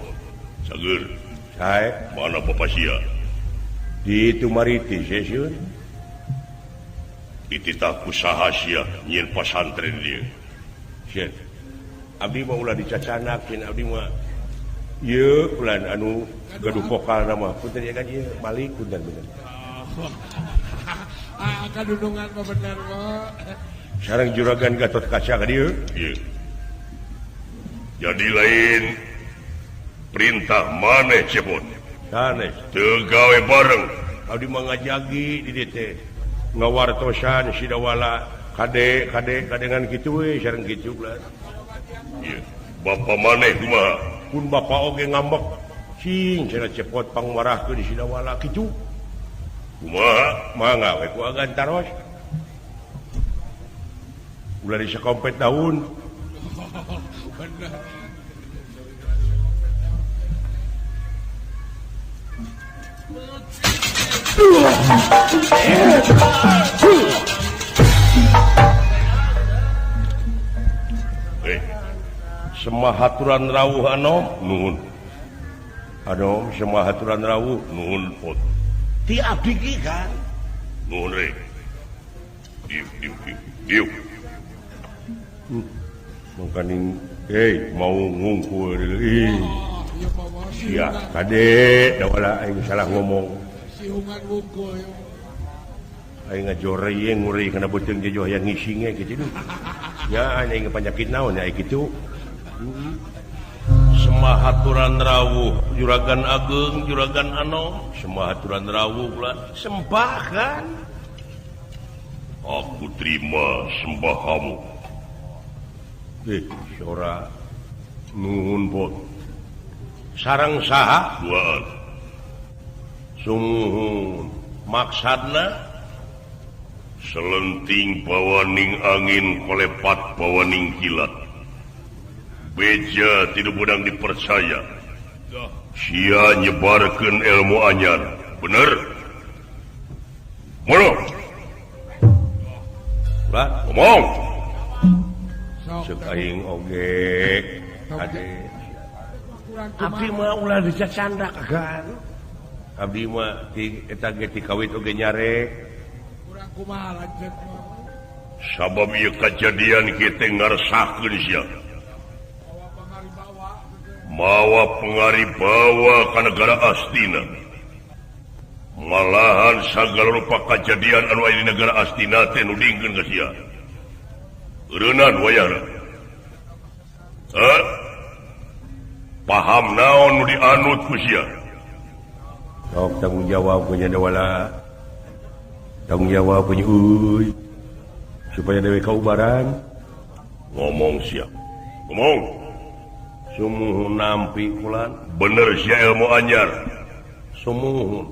[SPEAKER 3] Sager.
[SPEAKER 1] Sae,
[SPEAKER 3] mana Bapak sia?
[SPEAKER 1] Di itu mariti sieun.
[SPEAKER 3] Dititah ku saha sia nyieun pasantren dieu.
[SPEAKER 1] Sieun. Abdi mah ulah dicacanakeun abdi mah. Ieu ulah anu gaduh vokal mah punten ya kan ieu balik punten bener.
[SPEAKER 2] Ah, kadunungan mah bener mah.
[SPEAKER 1] Sareng Juragan Gatot Kaca ka dieu.
[SPEAKER 3] Ieu. Jadi lain perintah maneh cepot.
[SPEAKER 1] Sanes
[SPEAKER 3] teu gawe bareng.
[SPEAKER 1] Abdi mah ngajagi di dieu teh. Ngawartosan Sidawala kade kade kadengan kitu we sareng kitu lah.
[SPEAKER 3] Ieu. Bapa maneh kumaha?
[SPEAKER 1] Pun bapa oge ngambek. Cing cenah cepot pangwarahkeun di Sidawala kitu.
[SPEAKER 3] Kumaha?
[SPEAKER 1] Mangga we ku agan taros. Ulah disakompet daun.
[SPEAKER 2] Bener.
[SPEAKER 1] Semahaturan rawuh anom
[SPEAKER 3] nuhun.
[SPEAKER 1] Anom semahaturan rawuh
[SPEAKER 3] nuhun pot.
[SPEAKER 1] Ti abdi ki kan.
[SPEAKER 3] Nuhun re. Diuk diuk diuk. Diuk.
[SPEAKER 1] Mangkaning mau ngungkul deui. Sia kade dawala aing salah ngomong.
[SPEAKER 2] Sihungan wungkul.
[SPEAKER 1] Aing ngajoreng nguri kana beuteung jejoh hayang ngising ge kitu. Nya aing panyakit naon nya kitu. Semahaturan rawuh Juragan Ageng Juragan Anom semahaturan rawuh lah sembahkan.
[SPEAKER 3] Aku terima sembahamu.
[SPEAKER 1] Sora nuhun bot. Sareng saha?
[SPEAKER 3] Duaan.
[SPEAKER 1] Sumuhun. Maksadna
[SPEAKER 3] selenting bawaning angin kolepat bawaning kilat. Beja tidak budang dipercaya. Sia nyebarkeun ilmu anyar. Bener? Mono.
[SPEAKER 1] Lah,
[SPEAKER 3] ngomong.
[SPEAKER 1] Ceuk aing oge kade. Abdi mah ulah dicacandak kan. Abdi mah ti eta ge ti kawit oge nyarek.
[SPEAKER 2] Kurang kumaha lanceuk mah.
[SPEAKER 3] Sabab ieu kajadian kieu teh ngaresahkeun sia. Mawa pengaribawa ka negara Astina. Malahan sagala rupa kajadian anu aya di negara Astina teh nu dingkeun ka sia. Eureunnan wayahna. Hah? Paham naon nu dianut ku sia?
[SPEAKER 1] Sok tanggung jawab punya dawala. Tanggung jawab punya euy. Supaya dewe kaubaran.
[SPEAKER 3] Ngomong sia. Ngomong.
[SPEAKER 1] Sumuhun nampi kulan.
[SPEAKER 3] Bener sia ilmu anyar.
[SPEAKER 1] Sumuhun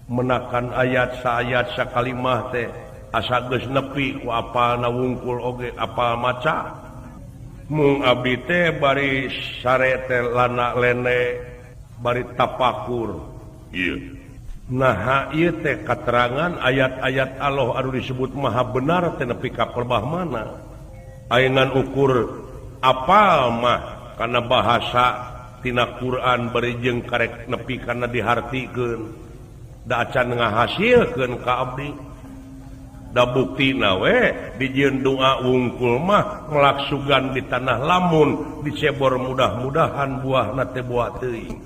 [SPEAKER 1] menakan ayat saayat sakalimah teh asa geus nepi ku apalna wungkul oge apal maca. Mung abdi teh bari sare teh lana lene bari tapakur.
[SPEAKER 3] Ieu.
[SPEAKER 1] Naha ieu teh katerangan ayat-ayat Allah anu disebut maha benar teh nepi ka pelbah mana. Ayeuna ukur apal mah karena bahasa tina Quran bari jeung karek nepi kana dihartikeun da acan ngahasilkeun ka abdi. Da buktina we dijieun doa wungkul mah melaksugan di tanah lamun dicebor mudah-mudahan buahna teh buah teuing.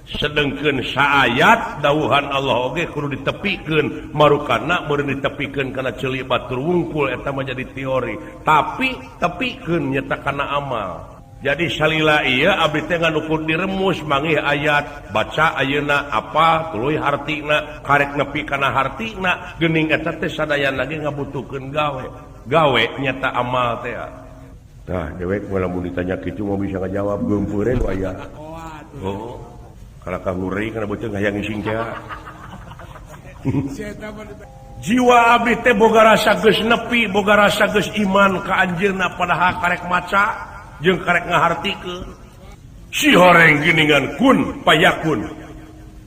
[SPEAKER 1] Sedengkeun saayat dawuhan Allah oge kudu ditepikeun marukana meureun ditepikeun kana ceuli batur wungkul eta mah jadi teori tapi tepikeun nyata kana amal. Jadi salila ieu abdi teh nganukur diremus mangih ayat baca ayeuna apa tuluy hartina karek nepi kana hartina geuning eta teh sadayana ge ngabutuhkeun gawe gawe nyata amal teh. Tah dewek mah lamun ditanya kitu mah bisa ngajawab geumpeureun aya. Oh. Kalau nguri kana beuteung hayang ngising teh. Jiwa abdi teh boga rasa geus nepi boga rasa geus iman ka anjeunna padahal karek maca jeung karek ngahartikeun si horeng geuningan kun payakun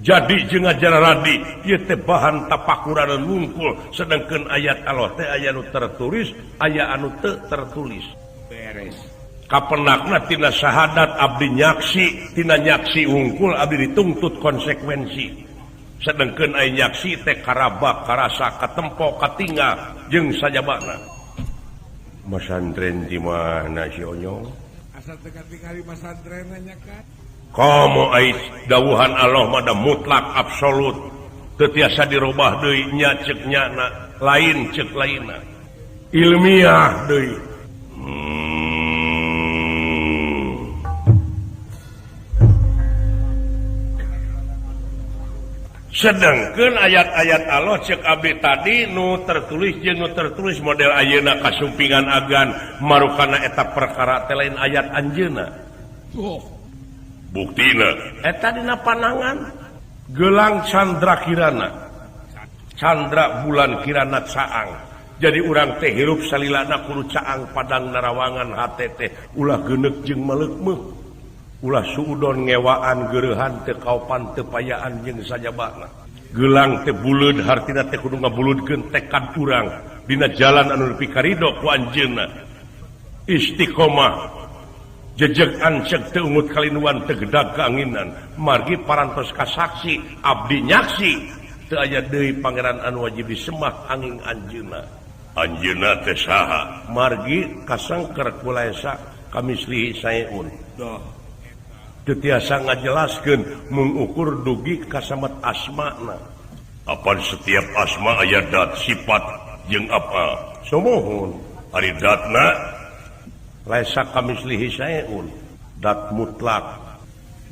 [SPEAKER 1] jadi jeung ajaran radi ieu teh bahan tapakuran wungkul sedengkeun ayat Allah teh aya nu tertulis aya anu teu tertulis beres kapendakna tina syahadat abdi nyaksi tina nyaksi wungkul abdi dituntut konsekuensi sedengkeun aya nyaksi teh karabak karasa katempo katinggal jeung sajabana. Masantren di mana si Onyong?
[SPEAKER 2] Asal teu tingali masantren nya kan.
[SPEAKER 1] Komo ais dawuhan Allah mah da mutlak absolut. Teu tiasa dirobah deui nya ceuk nyana, lain ceuk lainna. Ilmiah deui. Sedangkeun ayat-ayat Allah cek abdi tadi nu tertulis jeung nu tertulis model ayeuna kasumpingan agan marukana eta perkara teh lain ayat anjeunna.
[SPEAKER 2] Oh.
[SPEAKER 1] Buktina eta dina panangan gelang candra kirana. Candra bulan kirana caang. Jadi urang teh hirup salilana kudu caang padang narawangan hate teh ulah geuneuk jeung maleukmeuh. Ulah suudon ngewaan gereuhan teu kaopan teu payaan jeung sajabana. Gelang teh buleud hartina teh kudu ngabuludkeun tekad urang dina jalan anu nepi ka ridho ku anjeunna. Istiqomah jejeg anceg teu ungut kalinuan teu gedag kaanginan margi parantos kasaksi abdi nyaksi teu aya deui pangeran anu wajib disembah angin anjeunna. Anjeunna teh saha? Margi kasangker ku laesa kamislihi saeun. Teu tiasa ngajelaskeun mengukur dugi kasamat asmana. Apan setiap asma aya dat sifat jeung apa? Sumuhun. Ari datna laisa kamislihi saeun. Dat mutlak.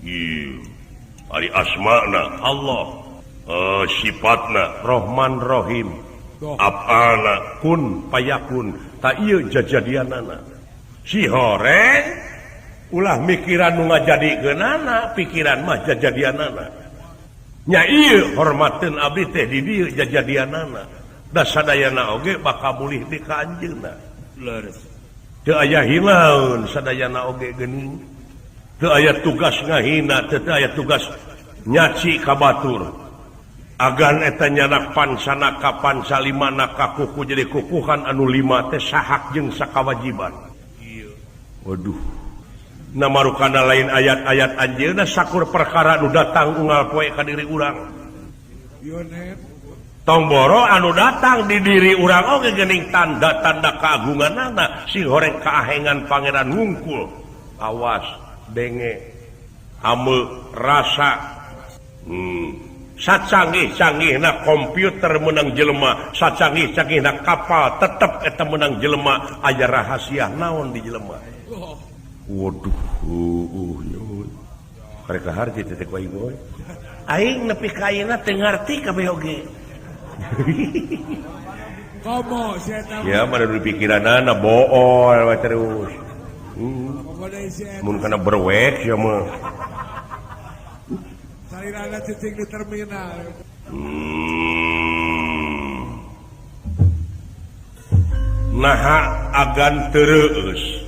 [SPEAKER 1] Ieu. Ari asmana Allah. Sifatna Rahman Rahim. Apana kun payakun. Ta ieu jajadianana. Si horeng ulah mikiran nu ngajadikeunana, pikiran mah jajadianana. Nya ieu hormateun abdi teh di dieu jajadianana. Da sadayana oge bakal mulih di ka anjeunna.
[SPEAKER 3] Leres.
[SPEAKER 1] Teu aya hilaun sadayana oge geuning. Teu aya tugas ngahina, teu aya tugas nyaci ka batur. Agan eta nyanak pansanaka pansalimana ka kuku jadi kukuhan anu lima teh sahak jeung sakawajiban.
[SPEAKER 3] Ieu.
[SPEAKER 1] Waduh. Namarukana lain ayat-ayat anjeunna sakur perkara nu datang unggal poe ka diri urang. Tong boro anu datang di diri urang oge geuning tanda-tanda keagunganana sing horeng kaahengan pangeran wungkul. Awas denge ame rasa. Sacanggih-canggihna komputer menang jelema, sacanggih-canggihna kapal tetep eta menang jelema, aya rahasia naon di jelema. Waduh, nyun. Karek harti teh ku aing we. Aing nepi ka ayeuna teu ngarti kabeh oge.
[SPEAKER 2] Komo si eta.
[SPEAKER 1] Ya mana di pikiranana bool we terus. Mun kana berwek sia mah.
[SPEAKER 2] Salirana cicing di terminal.
[SPEAKER 1] Naha agan tereueus.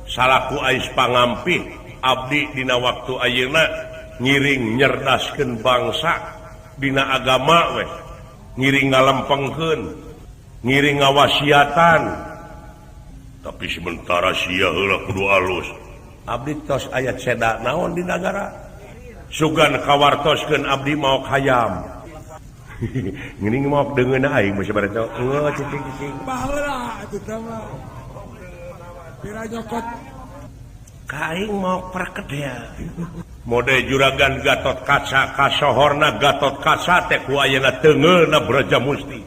[SPEAKER 1] Salaku ais pangampih abdi dina waktu ayeuna ngiring nyerdaskeun bangsa dina agama weh ngiring ngalempengkeun ngiring ngawasiatan tapi sementara sia heula kudu alus abdi tos aya ceda naon di nagara sugan kawartoskeun abdi maok hayam geuning maok deungeun aing mah sabareta eueuh cicing-cicing
[SPEAKER 2] baheula atuh teh mah pira nyokot
[SPEAKER 1] ka aing maok perkedel Mode juragan Gatot Kaca kasohorna Gatot Kaca teh ku ayeuna teungeuna Braja Musti.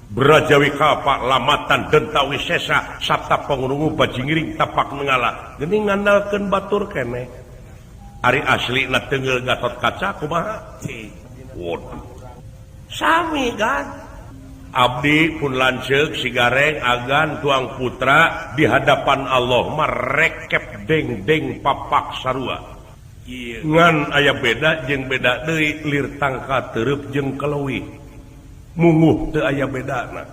[SPEAKER 1] Braja Wikapa lamatan denta wisesa sabta pangrungu bajingiring tapak nengala geuning ngandalkeun batur keneh. Ari aslina teungeul Gatot Kaca kumaha? Waduh. Sami kan? Abdi pun lanceuk si Gareng agan tuang putra di hadapan Allah mah rekep deng-deng papak sarua. Ngan aya beda jeung beda deui lir tangka teureub jeung keleuwih. Munguh teu aya bedana.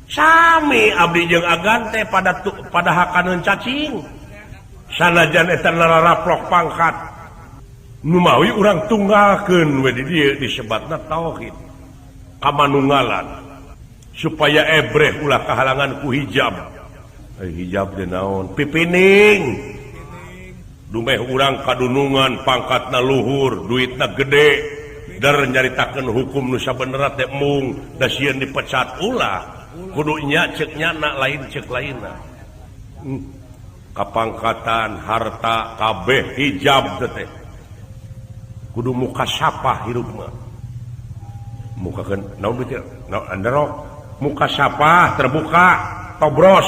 [SPEAKER 1] Sami abdi jeung agan teh pada hakaneun cacing. Sanajan eta naraplok pangkat. Nu mawi urang tunggalkeun we di dieu disebatna tauhid. Kamanunggalan supaya ebreh ulah kahalangan ku hijab. Hijab teh naon? Pipining. Dumeh urang kadunungan pangkatna luhur, duitna gede. Dar nyaritakeun hukum nu sabenerna teh mung da sieun dipecat ulah. Kudu nya ceuk nyana lain ceuk lainna. Kapangkatan, harta, kabeh hijab teh. Kudu muka sapah hirup mah. Mukakeun naon teh? Naon anderok? Muka sapah terbuka, tobros,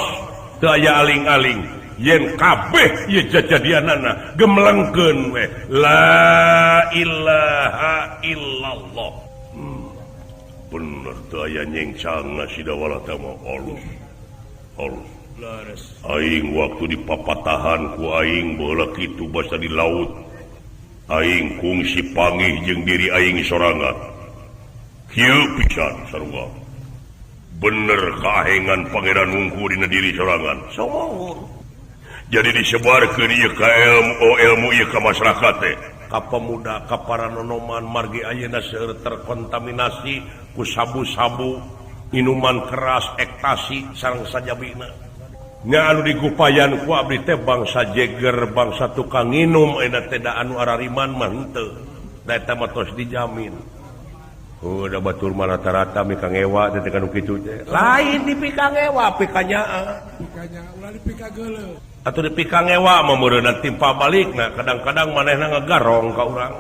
[SPEAKER 1] teu aya aling-aling. Yen kabeh ieu jajadianana gemelengkeun we la ilaha illallah. Bener teu aya nyengcangna si Dawala teh mah alus. Alus. Aing waktu dipapatahan ku aing baheula kitu basa di laut. Aing kungsi pangih jeung diri aing sorangan. Kieu pisan sarua. Bener kaahengan Pangeran Wungkul dina diri sorangan. Somohun. Jadi disebarkeun ieu ka ilmu ieu ka masyarakat teh. Ka pemuda, ka para nonoman margi ayeuna seueur terkontaminasi ku sabu-sabu, minuman keras, ekstasi sareng sajabina. Nya anu digupayan ku abdi teh bangsa jeger, bangsa tukang nginum ayeuna teh da anu arariman mah henteu. Da eta mah tos dijamin. Oh, da batur mah rata-rata mikangewa teh kanu kitu teh. Lain dipikangewa, pikanyaa.
[SPEAKER 2] Pikanya ulah dipikageuleuh.
[SPEAKER 1] Atuh dipikangewa mah meureunna timpa balikna, kadang-kadang manehna ngagarong ka urang.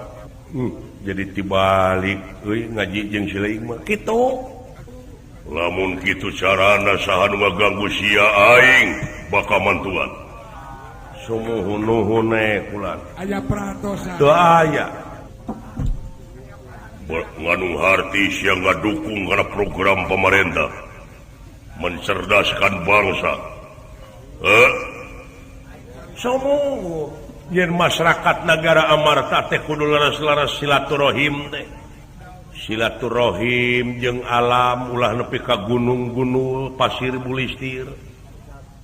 [SPEAKER 1] Jadi tibalik euy ngaji jeung si leuing mah kitu. Lamun kitu carana saha nu ngaganggu sia aing bakal mantuan. Sumuhun nuhun we kulan.
[SPEAKER 2] Aya peratosan.
[SPEAKER 1] Teu aya. Nganu harti sia ngadukung kana program pemerintah mencerdaskan bangsa. Somo yen masyarakat negara Amarta teh kudu laras-laras silaturahim teh. Silaturahim jeung alam ulah nepi ka gunung-gunung pasir bulistir.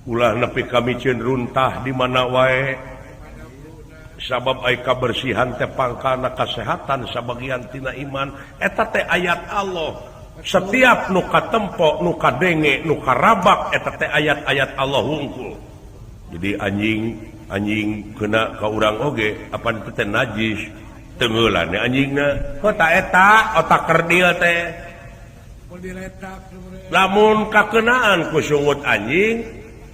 [SPEAKER 1] Ulah nepi ka miceun runtah di mana wae. Sabab ai kabersihan teh pangkalna kasehatan sabagian tina iman eta teh ayat Allah. Setiap nu katempo, nu kadenge, nu karabak eta teh ayat-ayat Allah wungkul. Jadi anjing kena ka urang oge apan teh najis tengeulan anjingna. Heuh ta eta otak kerdil teh. Lamun kakenaan ku sungut anjing,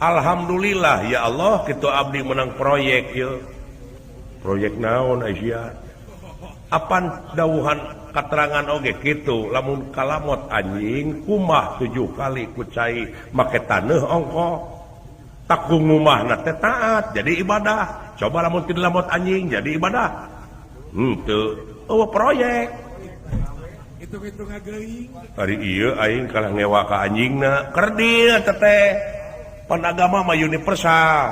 [SPEAKER 1] alhamdulillah ya Allah kitu abdi menang proyek ieu. Proyek naon Asia? Apan dawuhan katerangan oge kitu lamun kalamot anjing kumah 7 kali ku cai make taneuh ongkoh. Takung ngumahna teh taat jadi ibadah. Coba lamun teu dilamot anjing jadi ibadah. Henteu. Eueuh proyek.
[SPEAKER 2] Hitung-hitung ngageuing.
[SPEAKER 1] Ari ieu aing kalah ngewa ka anjingna. Kerdil teh. Pan agama mah universal.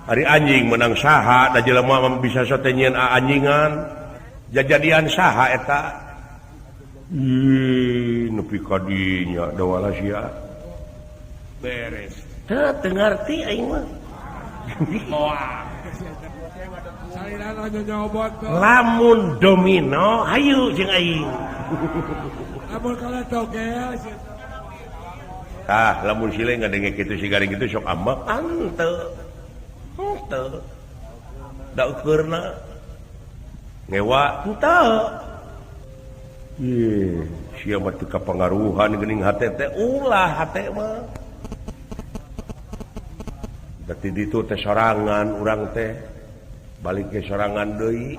[SPEAKER 1] Ari anjing menang saha da jelema mah bisa sote nyieun aanjingan. Jajadian saha eta? Ih, nepi ka dinya dawala sia.
[SPEAKER 3] Beres.
[SPEAKER 1] Teu teu ngarti aing mah.
[SPEAKER 3] Moal.
[SPEAKER 1] Lamun domino hayu jeung aing.
[SPEAKER 2] Lamun kalah togel.
[SPEAKER 1] Tah, lamun sile ngadenge kitu si garing kitu sok ambek henteu. Henteu. Da ukeurna ngewa henteu. Ih, sia mah teu kapangaruhan geuning hate teh ulah hate mah. Berarti ditu teh sorangan urang teh. Balik ke sorangan deui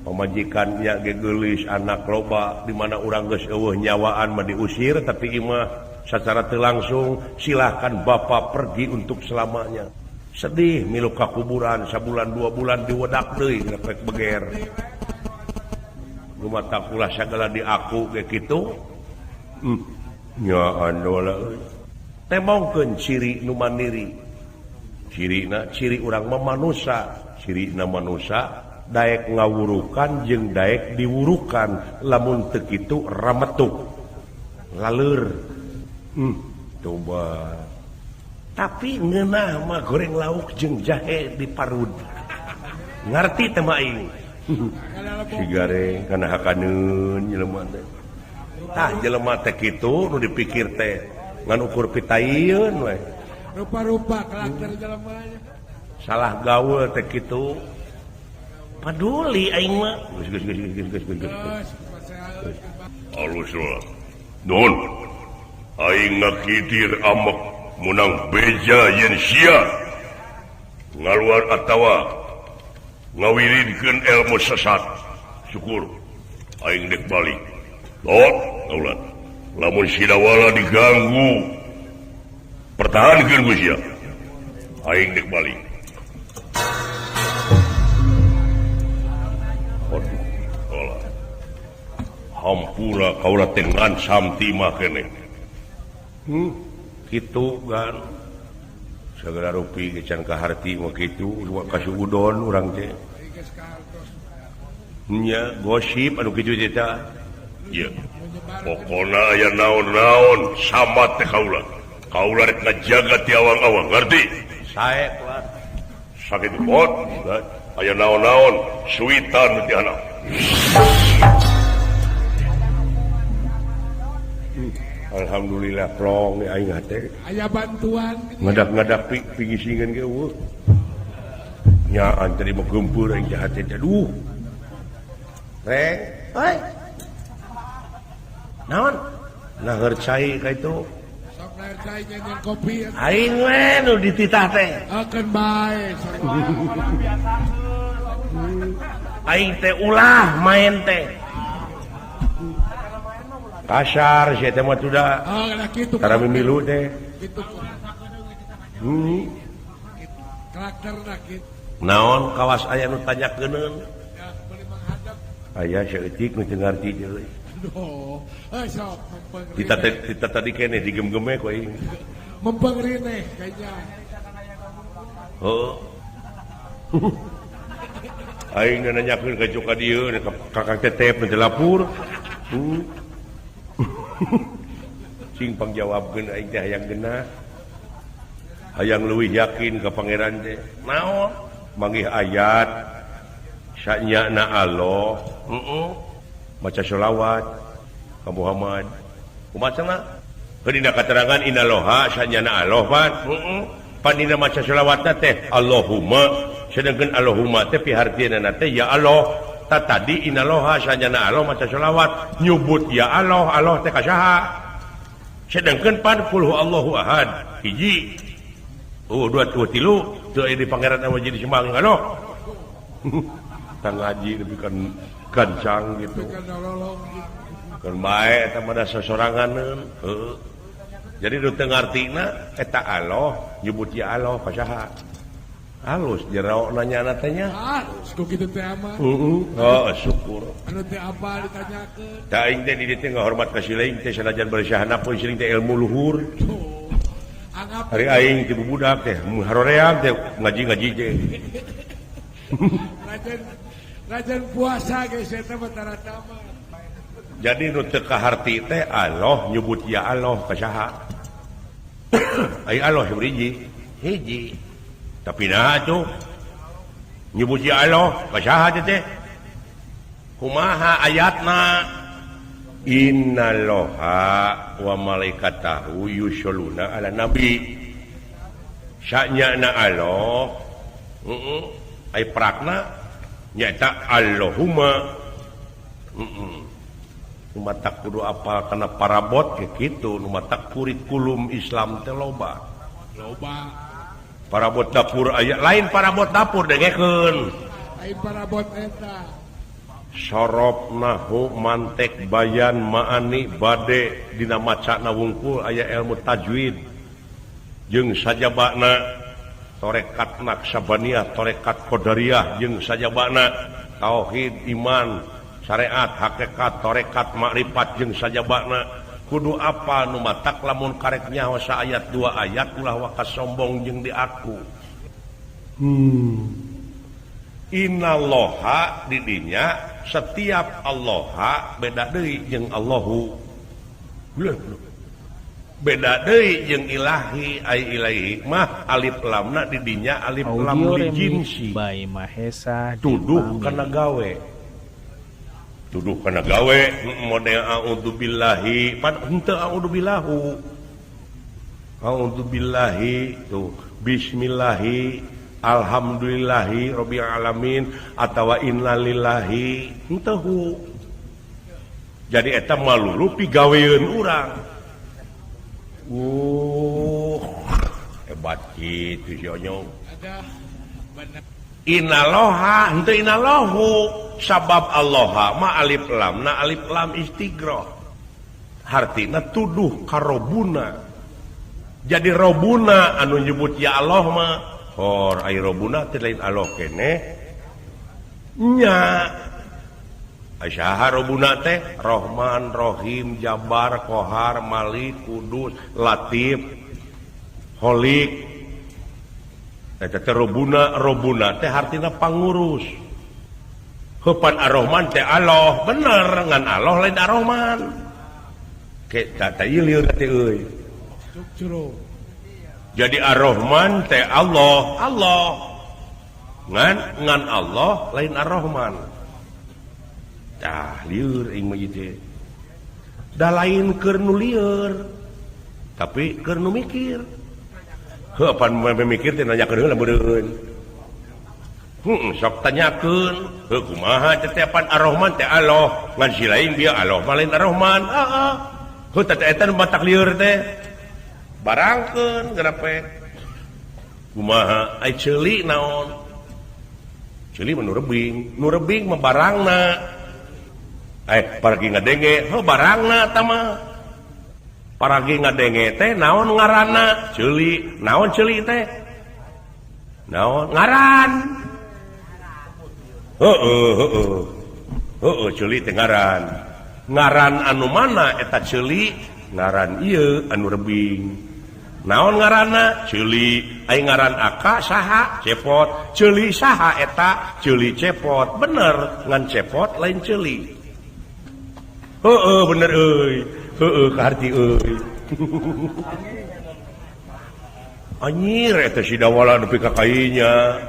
[SPEAKER 1] pamajikannya ge geulis anak loba di mana urang geus eueuh nyawaan mah diusir tapi imah secara teu langsung silahkan bapak pergi untuk selamanya. Sedih milu ka kuburan sabulan 2 bulan diwedak deui ngepek beger. Rumah ulah segala diaku ge kitu. Nya andola euy. Temongkeun ciri nu mandiri. Cirina ciri urang mah manusa, cirina manusa daek ngawurukan jeung daek diwurukan lamun teu kitu rametuk. Laleur. Coba. Tapi ngeunah mah goreng lauk jeung jahe diparud. Ngarti teh mah aing. Si gareng kana hakaneun jelema teh. Tah jelema teh kitu nu dipikir teh ngan ukur pitaieun we.
[SPEAKER 2] Rupa-rupa karakter jelema.
[SPEAKER 1] Salah gaul teh kitu. Paduli aing mah. Geus geus geus geus geus geus.
[SPEAKER 4] Alus lah. Nuhun. Aing ngakidir amek menang beja yen sia ngaluar atawa ngawiridkeun ilmu sesat. Syukur aing dek balik. Lot kaulan. Lamun sidawala diganggu pertahankeun ku sia. Aing dek balik. Aduh, olah. Hampura kaula teh ngancam ti imah keneh.
[SPEAKER 1] Kitu kan segala rupi can kaharti mah kitu kasuudon urang teh nya gosip anu kitu teh ta
[SPEAKER 4] ieu pokona aya naon-naon sama teh kaula kaula rek ngajaga ti awang-awang ngarti
[SPEAKER 1] sae kelar
[SPEAKER 4] sakitu bot aya naon-naon suitan ti anak.
[SPEAKER 1] Alhamdulillah plong aing hate.
[SPEAKER 2] Aya bantuan.
[SPEAKER 1] Ngadak-ngadak pingisingan ge eueuh. Nyaan tadi mah gempur aing jahat teh aduh. Reng, oi. Naon? Naheur cai ka itu.
[SPEAKER 2] Sok naheur cai nyen kopi.
[SPEAKER 1] Aing we nu dititah teh.
[SPEAKER 2] Akeun bae.
[SPEAKER 1] Aing teh ulah main teh. Kasar sia teh mah sudah.
[SPEAKER 2] Oh, kitu.
[SPEAKER 1] Tara mimilu teh.
[SPEAKER 2] Kitu. Karakterna kitu.
[SPEAKER 1] Naon kawas aya nu tanyakeun? Aya saeutik nu teu ngarti deui.
[SPEAKER 2] Aduh, sok mempeng.
[SPEAKER 1] Kita tadi keneh digemgeme ku aing.
[SPEAKER 2] Mempeng rineh kayaknya.
[SPEAKER 1] Heuh. Aing nanyakeun ka joka dieu ka Kakang Tetep nu teu lapur. Cing pangjawabkeun aing teh hayang genah. Hayang leuwih yakin ka pangeran teh. Naon? Manggih ayat sanyana Allah. Heeh. Maca sholawat ka Muhammad. Kumaha cenah? Dina katerangan innaloha sanyana Allah pan. Heeh. Pan dina maca sholawatna teh Allahumma, sedengkeun Allahumma teh pihartieunana teh ya Allah. Ta tadi innaloha sanyana Allah maca sholawat nyubut ya Allah, Allah teh ka saha? Sedengkeun pan qul huwallahu ahad hiji. Oh dua dua tilu teu aya di pangeran anu jadi sembang Allah. Tang ngaji lebih kan gancang gitu. Kan bae eta mah da sosoranganeun. Heuh. Jadi nu teu ngartina eta Allah nyebut ya Allah ka saha? Halus jero nanyana teh nya.
[SPEAKER 2] Halus ku kitu teh mah.
[SPEAKER 1] Heeh. Oh, syukur.
[SPEAKER 2] Anu teh apa ditanyakeun?
[SPEAKER 1] Da aing teh di dieu teh ngahormat ka siling teh sanajan bersahana pun siling teh ilmu luhur.
[SPEAKER 2] Anggap
[SPEAKER 1] hari aing teh budak teh haroream teh ngaji-ngaji teh.
[SPEAKER 2] Rajan puasa geus eta mah taratama.
[SPEAKER 1] Jadi nu teu kaharti teh Allah nyebut ya Allah ka saha? Ai Allah hiji. Hiji. Tapi nah tuh nyebut ya Allah ka saha teh? Kumaha ayatna? Innaloha wa malaikatahu yusholluna ala nabi. Sanyana Allah. Heeh. Ai prakna nyaeta Allahumma. Heeh. Nu matak kudu apal kana parabot ke kitu, nu matak kurikulum Islam teh loba.
[SPEAKER 2] Loba.
[SPEAKER 1] Parabot dapur aya, lain parabot dapur dengekeun.
[SPEAKER 2] Lain parabot eta.
[SPEAKER 1] Sorof nahu mantek bayan maani bade dina macana wungkul aya ilmu tajwid jeung sajabana torekat Naksabaniyah torekat Qadariyah jeung sajabana tauhid iman syariat hakikat torekat makrifat jeung sajabana kudu apa nu matak lamun karek nyaho saayat dua ayat ulah waka sombong jeung diaku. Inalloha didinya setiap Alloha beda deui jeung Allahu. Beda deui jeung ilahi ai ilahi mah alif lamna didinya alif lam li jinsi.
[SPEAKER 6] By Mahesa
[SPEAKER 1] tuduh kana gawe. Tuduh kana gawe model a'udzubillahi pan henteu a'udzubillahu. A'udzubillahi tuh bismillahi alhamdulillahi rabbil alamin atawa innalillahi henteu. Jadi eta malulu pigaweun urang. Hebat kitu si Onyong. Innaloha henteu innalahu sabab Alloha ma alif lam na alif lam istighroh. Hartina tuduh karobuna. Jadi robuna anu nyebut ya Allah mah hor ai robuna teh lain Allah keneh nya. Saha robuna teh Rohman, Rohim, Jabar, Kohar, Malik, Kudus, Latif, Holik. Eta teh robuna, robuna teh hartina pangurus. Heupan Ar-Rahman teh Allah, bener ngan Allah lain Ar-Rahman. Ke tah ieu lieur teh euy. Jadi Ar-Rahman teh Allah, Allah. Ngan ngan Allah lain Ar-Rahman. Tah lieur aing mah ieu teh. Da lain keur nu lieur. Tapi keur nu mikir. Heuh pan mikir teh nanyakeun heula beureun. Sok tanyakeun, heuh kumaha teh pan Ar-Rahman teh Allah, ngan si lain bieu Allah mah lain Ar-Rahman. Heeh. Heuh teh eta nu batak lieur teh. Barangkeun gerepek. Kumaha ai ceuli naon? Ceuli mah nu rebing, nu rebing mah barangna. Paragi ngadenge, heuh barangna eta mah. Paragi ngadenge teh naon ngaranna? Ceuli, naon ceuli teh? Naon ngaran? Heueuh heueuh. Heueuh ceuli teh ngaran. Ngaran anu mana eta ceuli? Ngaran ieu anu rebing. Naon ngaranna? Ceuli. Ai ngaran aka saha? Cepot. Ceuli saha eta? Ceuli cepot. Bener, ngan cepot lain ceuli. Heeh bener euy. Heeh kaharti euy. Anjir eta si Dawala nepi ka kainya.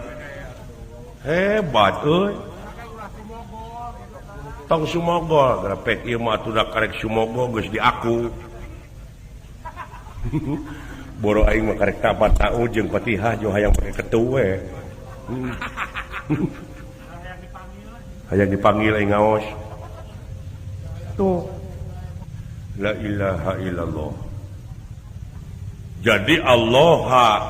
[SPEAKER 1] Hebat euy. Tong sumogol, grepek ieu mah atuh da karek sumogol geus diaku. Boro aing mah karek tabat tau jeung Fatihah jo hayang make ketu we. Hayang dipanggil aing ngaos. Tuh. La ilaha illallah. Jadi Allah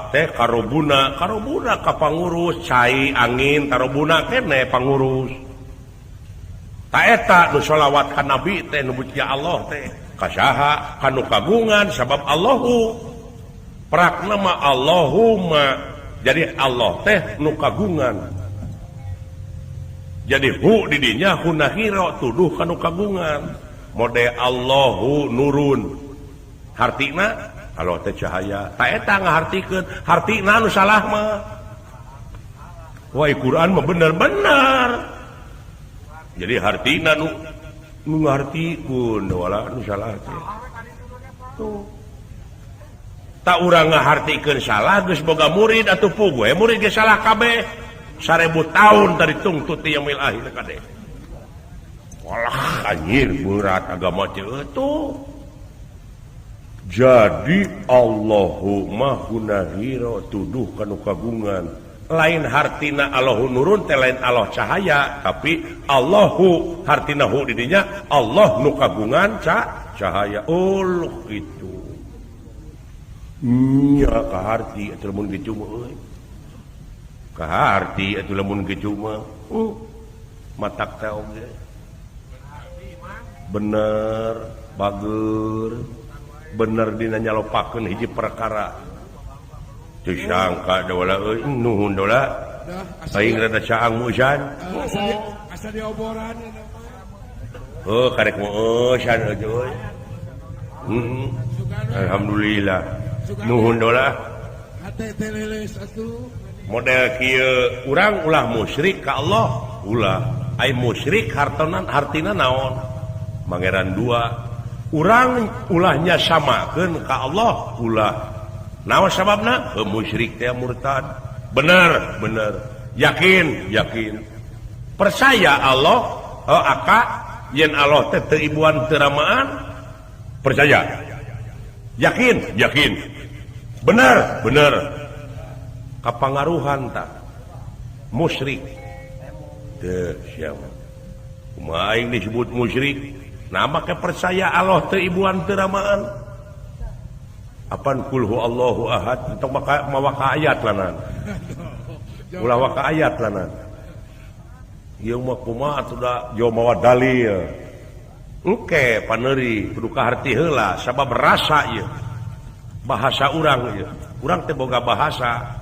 [SPEAKER 1] teh karobuna, karobuna ka pangurus, cai angin karobuna kene pangurus. Ta eta nu sholawat ka nabi teh nu ya Allah teh kasaha kanu kagungan sabab Allahu. Prakna mah Allahumma. Jadi Allah teh nu kagungan. Jadi hu didinya hunahiro tuduh kanu kagungan. Mode Allahu nurun. Hartina Allah teh cahaya. Ta eta ngahartikeun, hartina nu salah mah. Wah, Quran mah bener-bener. Jadi hartina nu ngartikeun wala nu salah teh. Tuh. Tak urang ngahartikeun salah geus boga murid atuh puguh we murid ge salah kabeh. 1000 tahun dari tungtut yaumil akhir kade. Walah anjir berat agama teh tuh. Jadi Allahumma hunahiro tuduh kanu kagungan. Lain hartina Allahu nurun teh lain Allah cahaya, tapi Allahu hartina hu didinya Allah nu kagungan cahaya. Allah itu. Nya kaharti atuh mun kitu mah euy. Kaharti atuh lamun kitu mah. Matak teh oge. Bener, bager. Bener dina nyalopakeun hiji perkara. Teu sangka da wala euy nuhun dola. Aing rada caang musan.
[SPEAKER 2] Asa dioboran.
[SPEAKER 1] Oh, karek musan euy. Alhamdulillah. Nuhun dola.
[SPEAKER 2] Hate teh leles atuh.
[SPEAKER 1] Model kieu urang ulah musyrik ka Allah, ulah. Ai musyrik hartonan hartina naon? Pangeran dua. Urang ulahnya samakeun ka Allah, ulah. Naon sababna? Heuh musyrik teh murtad. Bener, bener. Yakin, yakin. Percaya Allah, oh aka yen Allah teh teu ibuan teu ramaan, percaya. Yakin, yakin. Bener, bener. Kapangaruhan tak musyrik. Teu siapa? Kumaha aing disebut musyrik? Nah make percaya Allah teu ibuan teu ramaan. Apan kulhu Allahu ahad entong maka mawa ka ayat lanan. Ulah waka ayat lanan. Ieu mah kumaha atuh da jauh mawa dalil. Engke paneuri kudu kaharti heula sabab rasa ieu. Bahasa urang ieu. Urang teh boga bahasa.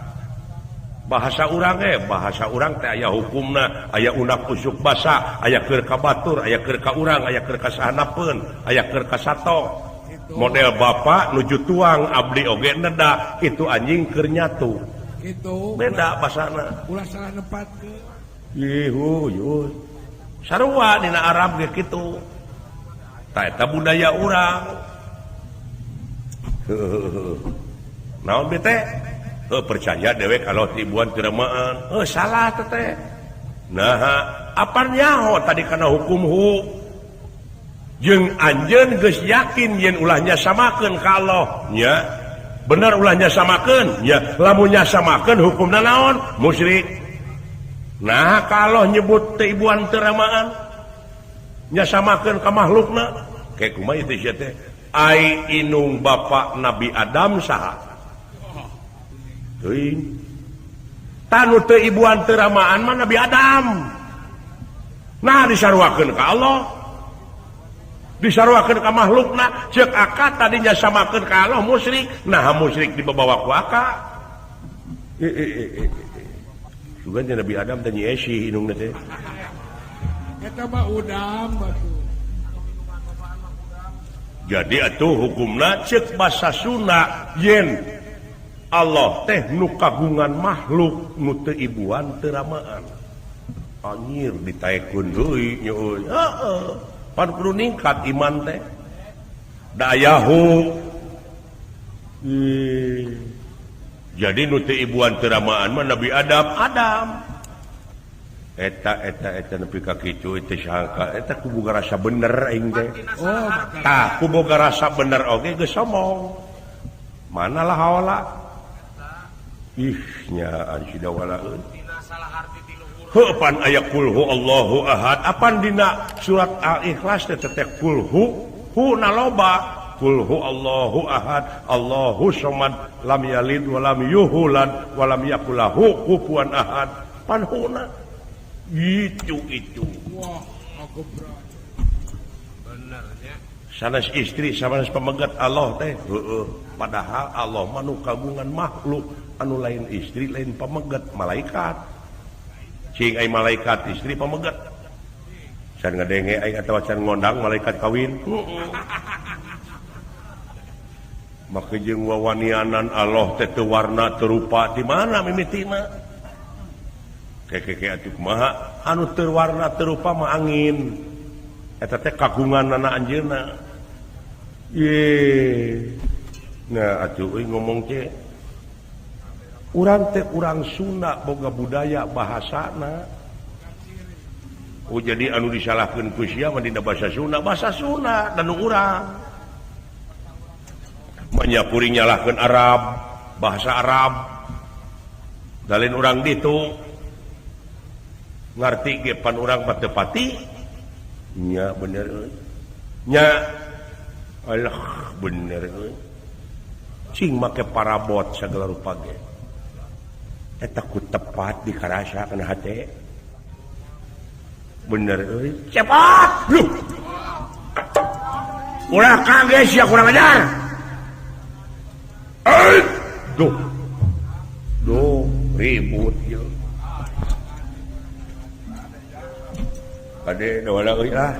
[SPEAKER 1] Bahasa urang bahasa urang teh aya hukumna, aya unak usuk basa, aya keur ka batur, aya keur ka urang, aya keur ka sahanapeun, aya keur ka sato. Model bapak nuju tuang abdi oge neda, itu anjing keur nyatu.
[SPEAKER 2] Kitu.
[SPEAKER 1] Beda basana.
[SPEAKER 2] Ulah salah nempatkeun.
[SPEAKER 1] Ihu, yuh. Sarua dina Arab ge kitu. Tah eta budaya urang. Heuh. Naon be teh? Heuh percaya dewek kalau tibuan teu remaan. Heuh salah teh teh. Nah, apan nyaho tadi kana hukum hu. Jeung anjeun geus yakin yen ulahnya samakeun ka Allah, nya. Bener ulahnya samakeun, nya. Lamun nya samakeun hukumna naon? Musyrik. Nah, kalau nyebut teu ibuan teu ramaan, nya samakeun ka makhlukna, kayak kumaha ieu teh teh? Ai inung bapak Nabi Adam saha? Teuing. Tanu teu ibuan teu ramaan mah Nabi Adam. Nah disaruakeun ka Allah. Disaruakeun ka makhlukna, ceuk aka tadinya samakeun ka Allah musyrik, nah musyrik dibawa ku aka. Sugan Nabi Adam teh nyi esi inungna teh.
[SPEAKER 2] Eta mah udam batu.
[SPEAKER 1] Jadi atuh hukumna ceuk basa Sunda yen Allah teh nu kagungan makhluk nu teu ibuan teu ramaan. Anjir ditaekeun deui nya euy. Heeh. Pan kudu ningkat iman teh. Dayahu. Jadi nu teu ibuan teu ramaan mah Nabi Adam, Adam. Eta eta eta nepi ka kitu teu sangka eta ku boga rasa bener aing teh.
[SPEAKER 2] Oh,
[SPEAKER 1] tah ku boga rasa bener oge geus somong. Manalah haola. Ih nya sida walaeun. Heuh pan aya kulhu Allahu ahad. Apan dina surat Al-Ikhlas teh teh kulhu hu naloba kulhu Allahu ahad Allahu somad lam yalid wa lam yuhlad wa lam yakul lahu kufuwan ahad. Pan huna itu itu.
[SPEAKER 2] Wah, ngobro.
[SPEAKER 1] Benernya. Sanes istri sanes pamegat Allah teh. Heueuh. Padahal Allah mah nu kagungan makhluk anu lain istri lain pamegat malaikat. Cing ai malaikat istri pamegat. Can ngadenge aing atawa can ngondang malaikat kawin. Heeh. Make jeung wawanianan Allah teh teu warna teu rupa di mana mimitina? Keke atuh kumaha anu teu warna teu rupa mah angin. Eta teh kagunganana anjeunna. Ye. Nah atuh euy ngomong teh urang teh urang Sunda boga budaya bahasana. Oh jadi anu disalahkeun ku sia mah dina bahasa Sunda dan urang. Manya kuring nyalahkeun Arab, bahasa Arab. Dalin urang ditu ngarti ge pan urang mah teu pati. Nya bener euy. Nya alah bener euy. Cing make parabot sagala rupa ge. Eta ku tepat dikarasa kana hate. Bener euy. Cepat. Luh. Ulah kaget sia kurang ajar. Eh. Duh. Duh, ribut ieu. Kade wala euy ah.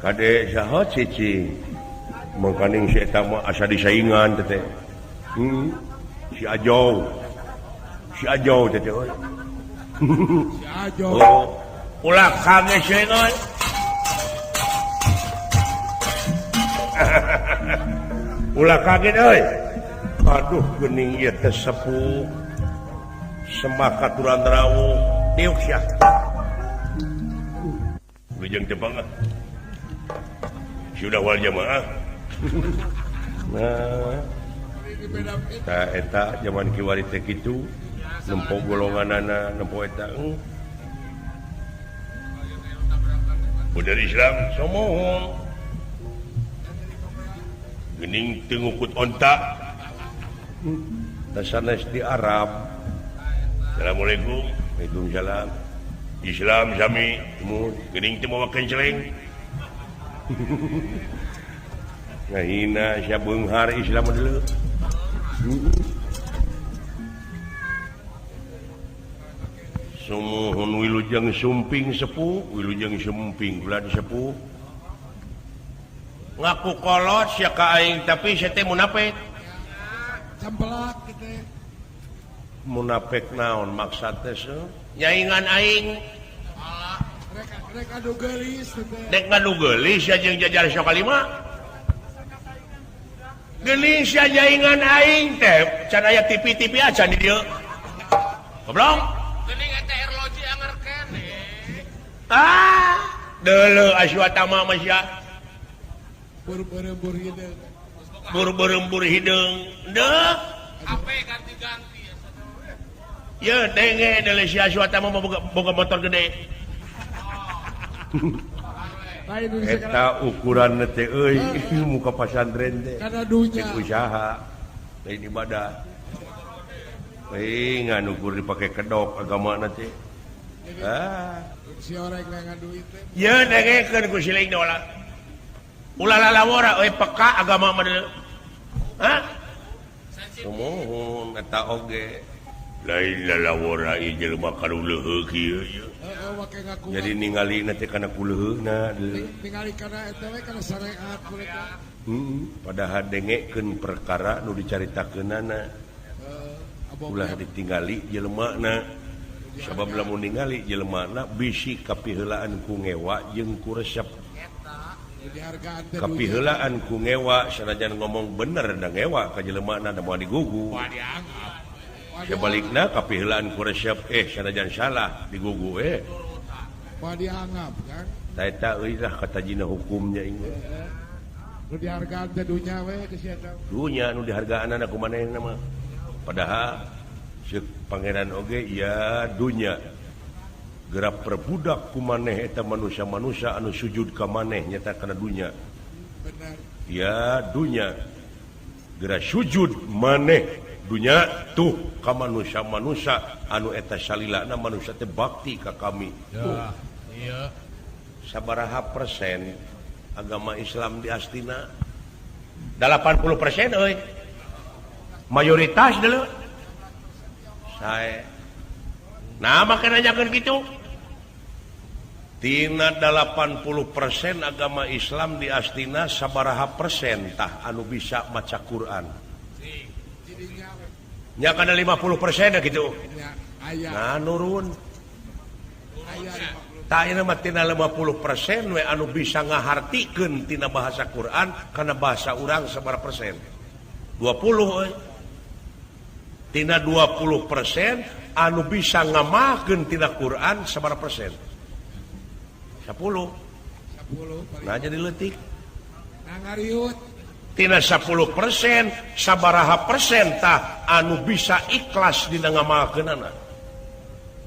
[SPEAKER 1] Kade saha cicing. Mangkaning si eta mah asa disaingan teh. Si Ajow. Si Ajow teh euy.
[SPEAKER 2] Si Ajow.
[SPEAKER 1] Oh. Ulah kaget sia euy. Ulah kaget euy. Aduh geuning ieu teh sepuh. Semak katuran rawuh diuk sia. Wilujeng tepang ah. Sudah wal jamaah. Nah, ta eta zaman kiwari teh kitu nempo golonganana nempo eta. Bener Islam somohon. Geuning teu ngukut onta. Sanes di Arab. Assalamualaikum. Waalaikumsalam. Islam sami geuning teu mawa kenceleng. Ngahina sia beunghar Islam deuleu. Sumuhun wilujeng sumping sepuh, wilujeng sumping bulan sepuh. Ngaku kolot sia ka aing tapi sia teh munafik.
[SPEAKER 2] Cempelak kitu.
[SPEAKER 1] Munafik naon maksud teh nyaingan aing.
[SPEAKER 2] Rek adu geulis teh.
[SPEAKER 1] Dek ngadu geulis sia jeung jajar sokalima. Geulis sia nyaingan aing teh can aya TV-TV acan di dieu. Goblok.
[SPEAKER 6] Geuning eta erloji anger keneh.
[SPEAKER 1] Ah, deuleu aswatama mah sia.
[SPEAKER 2] Bur-berembur hideung.
[SPEAKER 1] Bur-berembur hideung. Deuh.
[SPEAKER 6] HP ganti-ganti.
[SPEAKER 1] Ya denge deuleu sia aswatama mah boga motor gede. Eta ukuran teh euy muka pasantren teh
[SPEAKER 2] kana dunya
[SPEAKER 1] usaha lain ibadah. Euy ngan ukur dipake kedok agamana teh. Ah
[SPEAKER 2] si orek ngadu duit teh.
[SPEAKER 1] Ye dengekeun ku siling dola. Ulah lalawora euy peka agama mah deuleu. Hah? Sumuhun eta oge. Lain lalawora ieu jelema kaleuleureuh kieu ieu. Jadi ningali nanti kana kuleuheuna
[SPEAKER 2] ningali kana eta we kana syariat mereka.
[SPEAKER 1] Padahal dengekeun perkara nu dicaritakeunana. Ulah ditinggali jelemana. Sabab lamun ningali jelemana bisi kapiheulaan ku ngewa jeung ku resep. Kapiheulaan ku ngewa sanajan ngomong bener da ngewa ka jelemana da moal digugu. Sebalikna kapiheulaan ku resep sanajan salah digugu
[SPEAKER 2] Moal dianggap kan.
[SPEAKER 1] Ta eta euy lah katajina hukumnya ieu.
[SPEAKER 2] Nu dihargaan teh dunya we geus eta.
[SPEAKER 1] Dunya nu dihargaanana ku manehna mah. Padahal ceuk pangeran oge ya dunya geura perbudak ku maneh eta manusia-manusia anu sujud ka maneh nyata kana dunya.
[SPEAKER 2] Bener.
[SPEAKER 1] Ya dunya geura sujud maneh dunya tuh ka manusia-manusia anu eta salilana manusia teh bakti ka kami.
[SPEAKER 6] Ya, iya.
[SPEAKER 1] Sabaraha persen agama Islam di Astina? 80% euy. Mayoritas deuleu. Sae. Nah, make nanyakeun kitu. Tina 80% agama Islam di Astina sabaraha persen tah anu bisa maca Quran? Nya kana 50% gitu. Nah nurun. Tah ieu mah tina 50% we anu bisa ngahartikeun tina bahasa Quran kana bahasa urang sabaraha persen? 20 euy. Tina 20% anu bisa ngamalkeun tina Quran sabaraha persen? 10. Nah jadi leutik.
[SPEAKER 2] Nah ngariut.
[SPEAKER 1] Tina 10% sabaraha persen tah anu bisa ikhlas dina ngamalkeunana?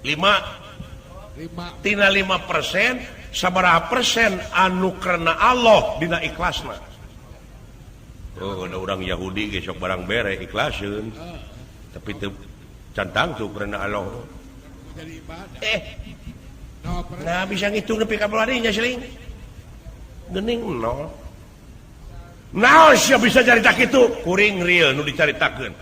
[SPEAKER 1] 5. Tina 5% sabaraha persen anu karena Allah dina ikhlasna? Oh, ada orang Yahudi ge sok barang bere ikhlaseun. Tapi teu Cantang tuh karena Allah. Eh. Nah bisa ngitung nepi ka nya seling. Gening nol. Naon sia bisa carita kitu? Kuring real nu dicaritakeun.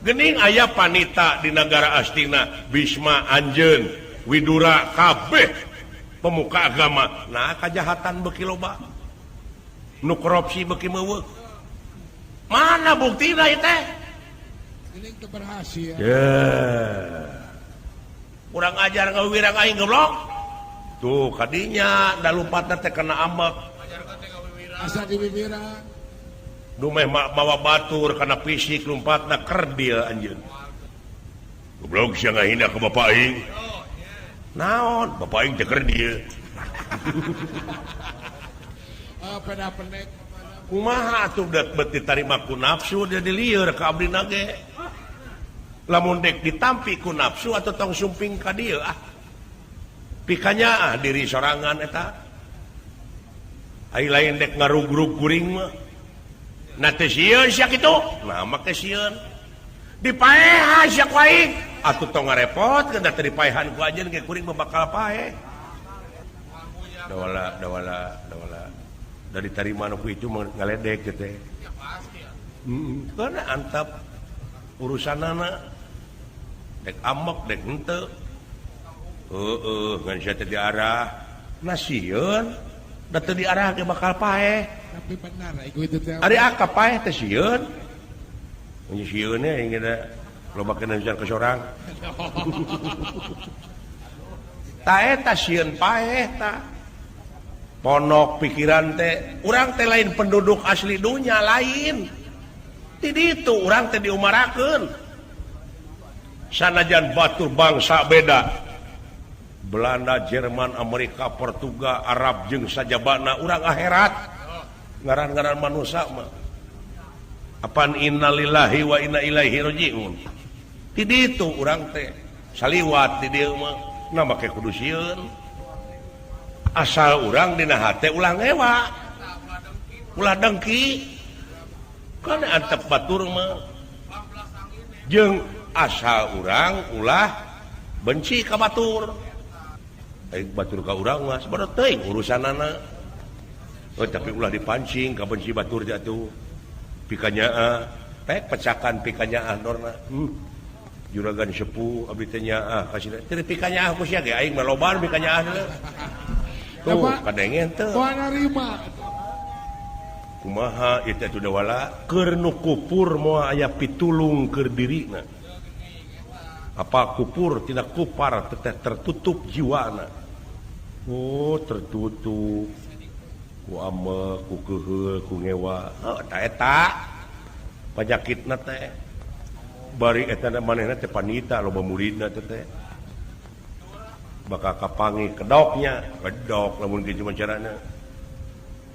[SPEAKER 1] Gening aya panita di negara Astina, Bisma anjeun, Widura kabeh pemuka agama. Nah kajahatan beuki loba. Nu korupsi beuki meuweuk. Mana buktina ieu teh?
[SPEAKER 2] Gening teu berhasil.
[SPEAKER 1] Yeah. Kurang ajar ngawirang aing goblok. Tuh kadinya da lumpatna teh kana ambek.
[SPEAKER 2] Asa diwiwirang.
[SPEAKER 1] Dumeh mawa batur kana fisik lumpatna kerdil anjeun.
[SPEAKER 4] Goblok sia ngahina ka bapak aing.
[SPEAKER 1] Naon?
[SPEAKER 4] Bapak aing teh kerdil.
[SPEAKER 2] Ah peda pendek.
[SPEAKER 1] Kumaha atuh bet ditarima ku nafsu jadi lieur ka abdi ge. Lamun dek ditampi ku nafsu atau tong sumping ka dieu ah. Pikanya ah diri sorangan eta. Ai lain dek ngarugrug kuring mah. Nah teh sieun sia kitu. Nah make sieun. Dipaehan sia ku aing. Atuh tong ngarepotkeun da teu dipaehan ku anjeun ge kuring mah bakal paeh. Dawala dawala dawala. Da ditarima nu ku itu mah ngaledek teh teh. Heeh, kana antap urusanana. Dek amok dek henteu. Heeh, ngan sia teh diarah. Nah sieun da teu diarah ge bakal paeh.
[SPEAKER 2] Tapi benar iku itu teh.
[SPEAKER 1] Ari aka paeh teh sieun. Mun sieun we geuna loba kena hujan ke sorang. Ta eta sieun paeh ta. Ponok pikiran teh, urang teh lain penduduk asli dunya lain. Di ditu urang teh diumarakeun. Sanajan batur bangsa beda. Belanda, Jerman, Amerika, Portugal, Arab jeung sajabana urang akhirat. Ngaran-ngaran manusia mah. Apan innalillahi wa inna ilaihi rajiun. Di ditu urang teh saliwat di dieu mah na make kudu sieun. Asal urang dina hate ulah ngewa. Ulah dengki. Kana antep batur mah. Jeung asal urang ulah benci ka batur. Aing batur ka urang mah sabodo teuing urusanana. Oh, tapi ulah dipancing ka benci batur jatuh. Pikanyaah, pek pecakan pikanyaah dorna. Juragan sepuh abdi teh nyaah kasih teu pikanyaah ku sia ge aing mah loban pikanyaah. Tuh kadengen teu.
[SPEAKER 2] Moal narima.
[SPEAKER 1] Kumaha ieu teh dawala keur nu kupur moal aya pitulung keur dirina. Apa kupur tidak kupar teteh tertutup jiwana. Oh tertutup. Ku amek, ku keheul, ku ngewa. Oh, ta eta panyakitna teh. Bari eta manehna teh panita loba muridna teh teh. Bakal kapangi kedoknya, kedok lamun kitu mah carana.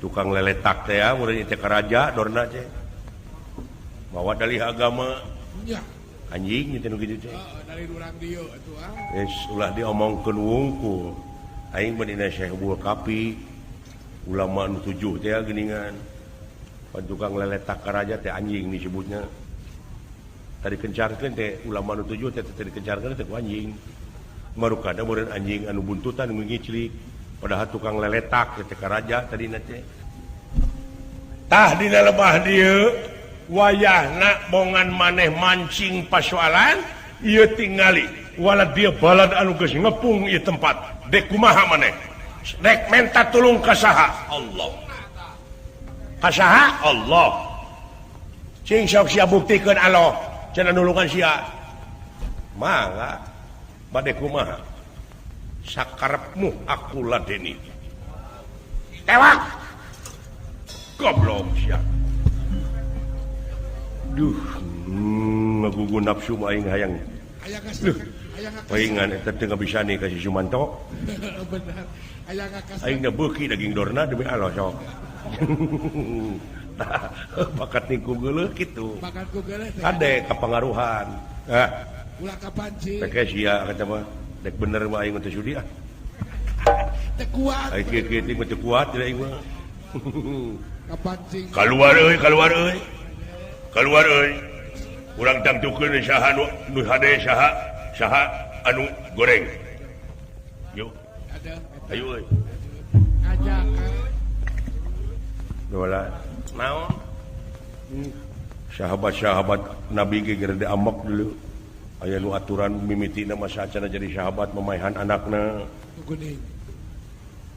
[SPEAKER 1] Tukang leletak teh ya, murid teh karaja dorna teh. Mawa dalih agama.
[SPEAKER 2] Nya.
[SPEAKER 1] Anjing teh nu kitu teh.
[SPEAKER 2] Heeh, dari urang dieu atuh ah.
[SPEAKER 1] Geus ulah diomongkeun wungkul. Aing mah dina Syekh Abdul Kapi. Ulama nu 7 teh geuningan. Pan tukang leletak karaja teh anjing disebutnya. Tadi kencarkeun teh ulama nu 7 teh teh dikencarkeun teh ku anjing. Marukada meureun anjing anu buntutan nu ngiclik. Padahal tukang leletak teh karaja tadina teh. Tah dina lebah dieu wayahna bongan maneh mancing pasoalan ieu tingali wala dia balad anu geus ngepung ieu tempat. Dek kumaha maneh? Dek menta tulung ka saha?
[SPEAKER 3] Allah.
[SPEAKER 1] Ka saha? Allah. Cing sok sia buktikeun Allah cenah nulungan sia. Mangga bade kumaha? Sakarepmu aku ladeni. Tewak. Goblok sia. Duh, ngagugu nafsu mah aing hayang. Paingan eta teu ngabisa nih ka si Sumanto.
[SPEAKER 2] Benar. Aya ngakas.
[SPEAKER 1] Aing da beuki daging dorna demi Allah sok. Tah, bakat ningku geuleuh kitu.
[SPEAKER 2] Bakat ku geuleuh teh.
[SPEAKER 1] Kade kapangaruhan. Ah.
[SPEAKER 2] Ulah kapancing.
[SPEAKER 1] Peke sia kata mah. Dek bener mah aing teh sudi ah.
[SPEAKER 2] Teu kuat.
[SPEAKER 1] Aing kieu-kieu teh teu kuat deui aing mah.
[SPEAKER 2] Kapancing.
[SPEAKER 4] Kaluar euy, kaluar euy. Kaluar euy. Urang tangtukeun saha nu hade saha saha anu goreng. Yuk. Ayo euy.
[SPEAKER 2] Ngajak.
[SPEAKER 1] Dola. Naon? Sahabat-sahabat Nabi ge gede amak dulu. Aya nu aturan mimitina masa acana jadi sahabat memaehan anakna.
[SPEAKER 2] Geuning.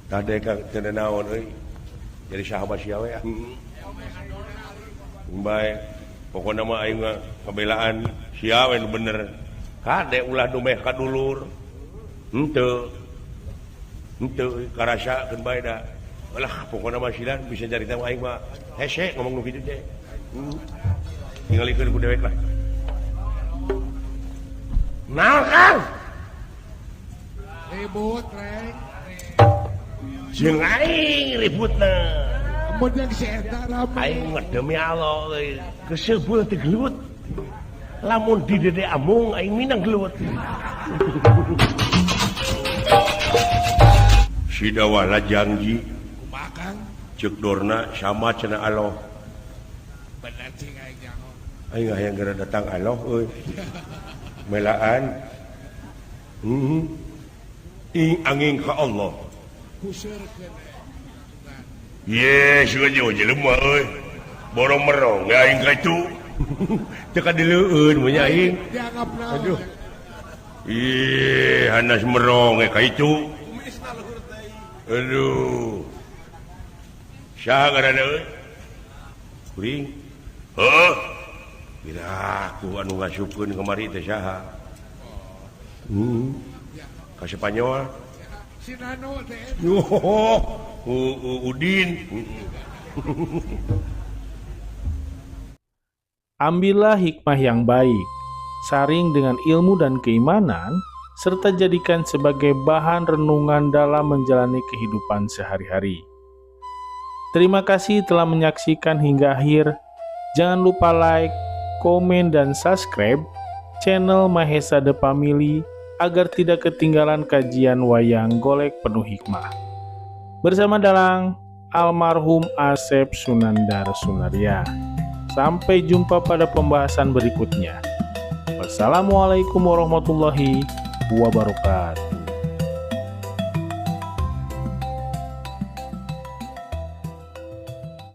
[SPEAKER 1] Tah ka teu naon euy. Jadi sahabat sia we ah. Bae pokona mah aing mah pabelaan sia we nu bener. Kade ulah dumeh ka dulur. Henteu. Henteu karasa keun bae da. Alah pokona mah silan bisa carita mah aing mah hese ngomong nu kitu teh. Tingalikeun ku dewek lah. Naon Kang?
[SPEAKER 2] Ribut reng.
[SPEAKER 1] Jeung aing ributna.
[SPEAKER 2] Mun yang si eta rame.
[SPEAKER 1] Aing mah demi Allah euy, keseubeuh teh gelut. Lamun di dede amung aing minang gelut. Si dawala janji
[SPEAKER 2] kumaha Kang?
[SPEAKER 1] Ceuk dorna sama cenah Allah.
[SPEAKER 2] Bener cing aing nyaho.
[SPEAKER 1] Aing hayang geura datang Allah euy. Melaan. Ing angin ka Allah.
[SPEAKER 2] Kuseurkeun.
[SPEAKER 4] Ye, sugan jeung jelema euy. Borong merong aing ka itu.
[SPEAKER 1] Teu kadileueun mun aing.
[SPEAKER 2] Dianggap naon.
[SPEAKER 1] Aduh. Ih, hanas merong ka itu. Aduh. Saha ngaranna euy? Kuring.
[SPEAKER 4] Heuh.
[SPEAKER 1] Bila aku anu ngasupkeun kamari teh saha? Ka Spanyol.
[SPEAKER 2] Si Nano teh.
[SPEAKER 1] Udin.
[SPEAKER 7] Ambillah hikmah yang baik, saring dengan ilmu dan keimanan, serta jadikan sebagai bahan renungan dalam menjalani kehidupan sehari-hari. Terima kasih telah menyaksikan hingga akhir. Jangan lupa like, komen, dan subscribe channel Mahesa The Family agar tidak ketinggalan kajian wayang golek penuh hikmah. Bersama dalang almarhum Asep Sunandar Sunarya. Sampai jumpa pada pembahasan berikutnya. Wassalamualaikum warahmatullahi wabarakatuh.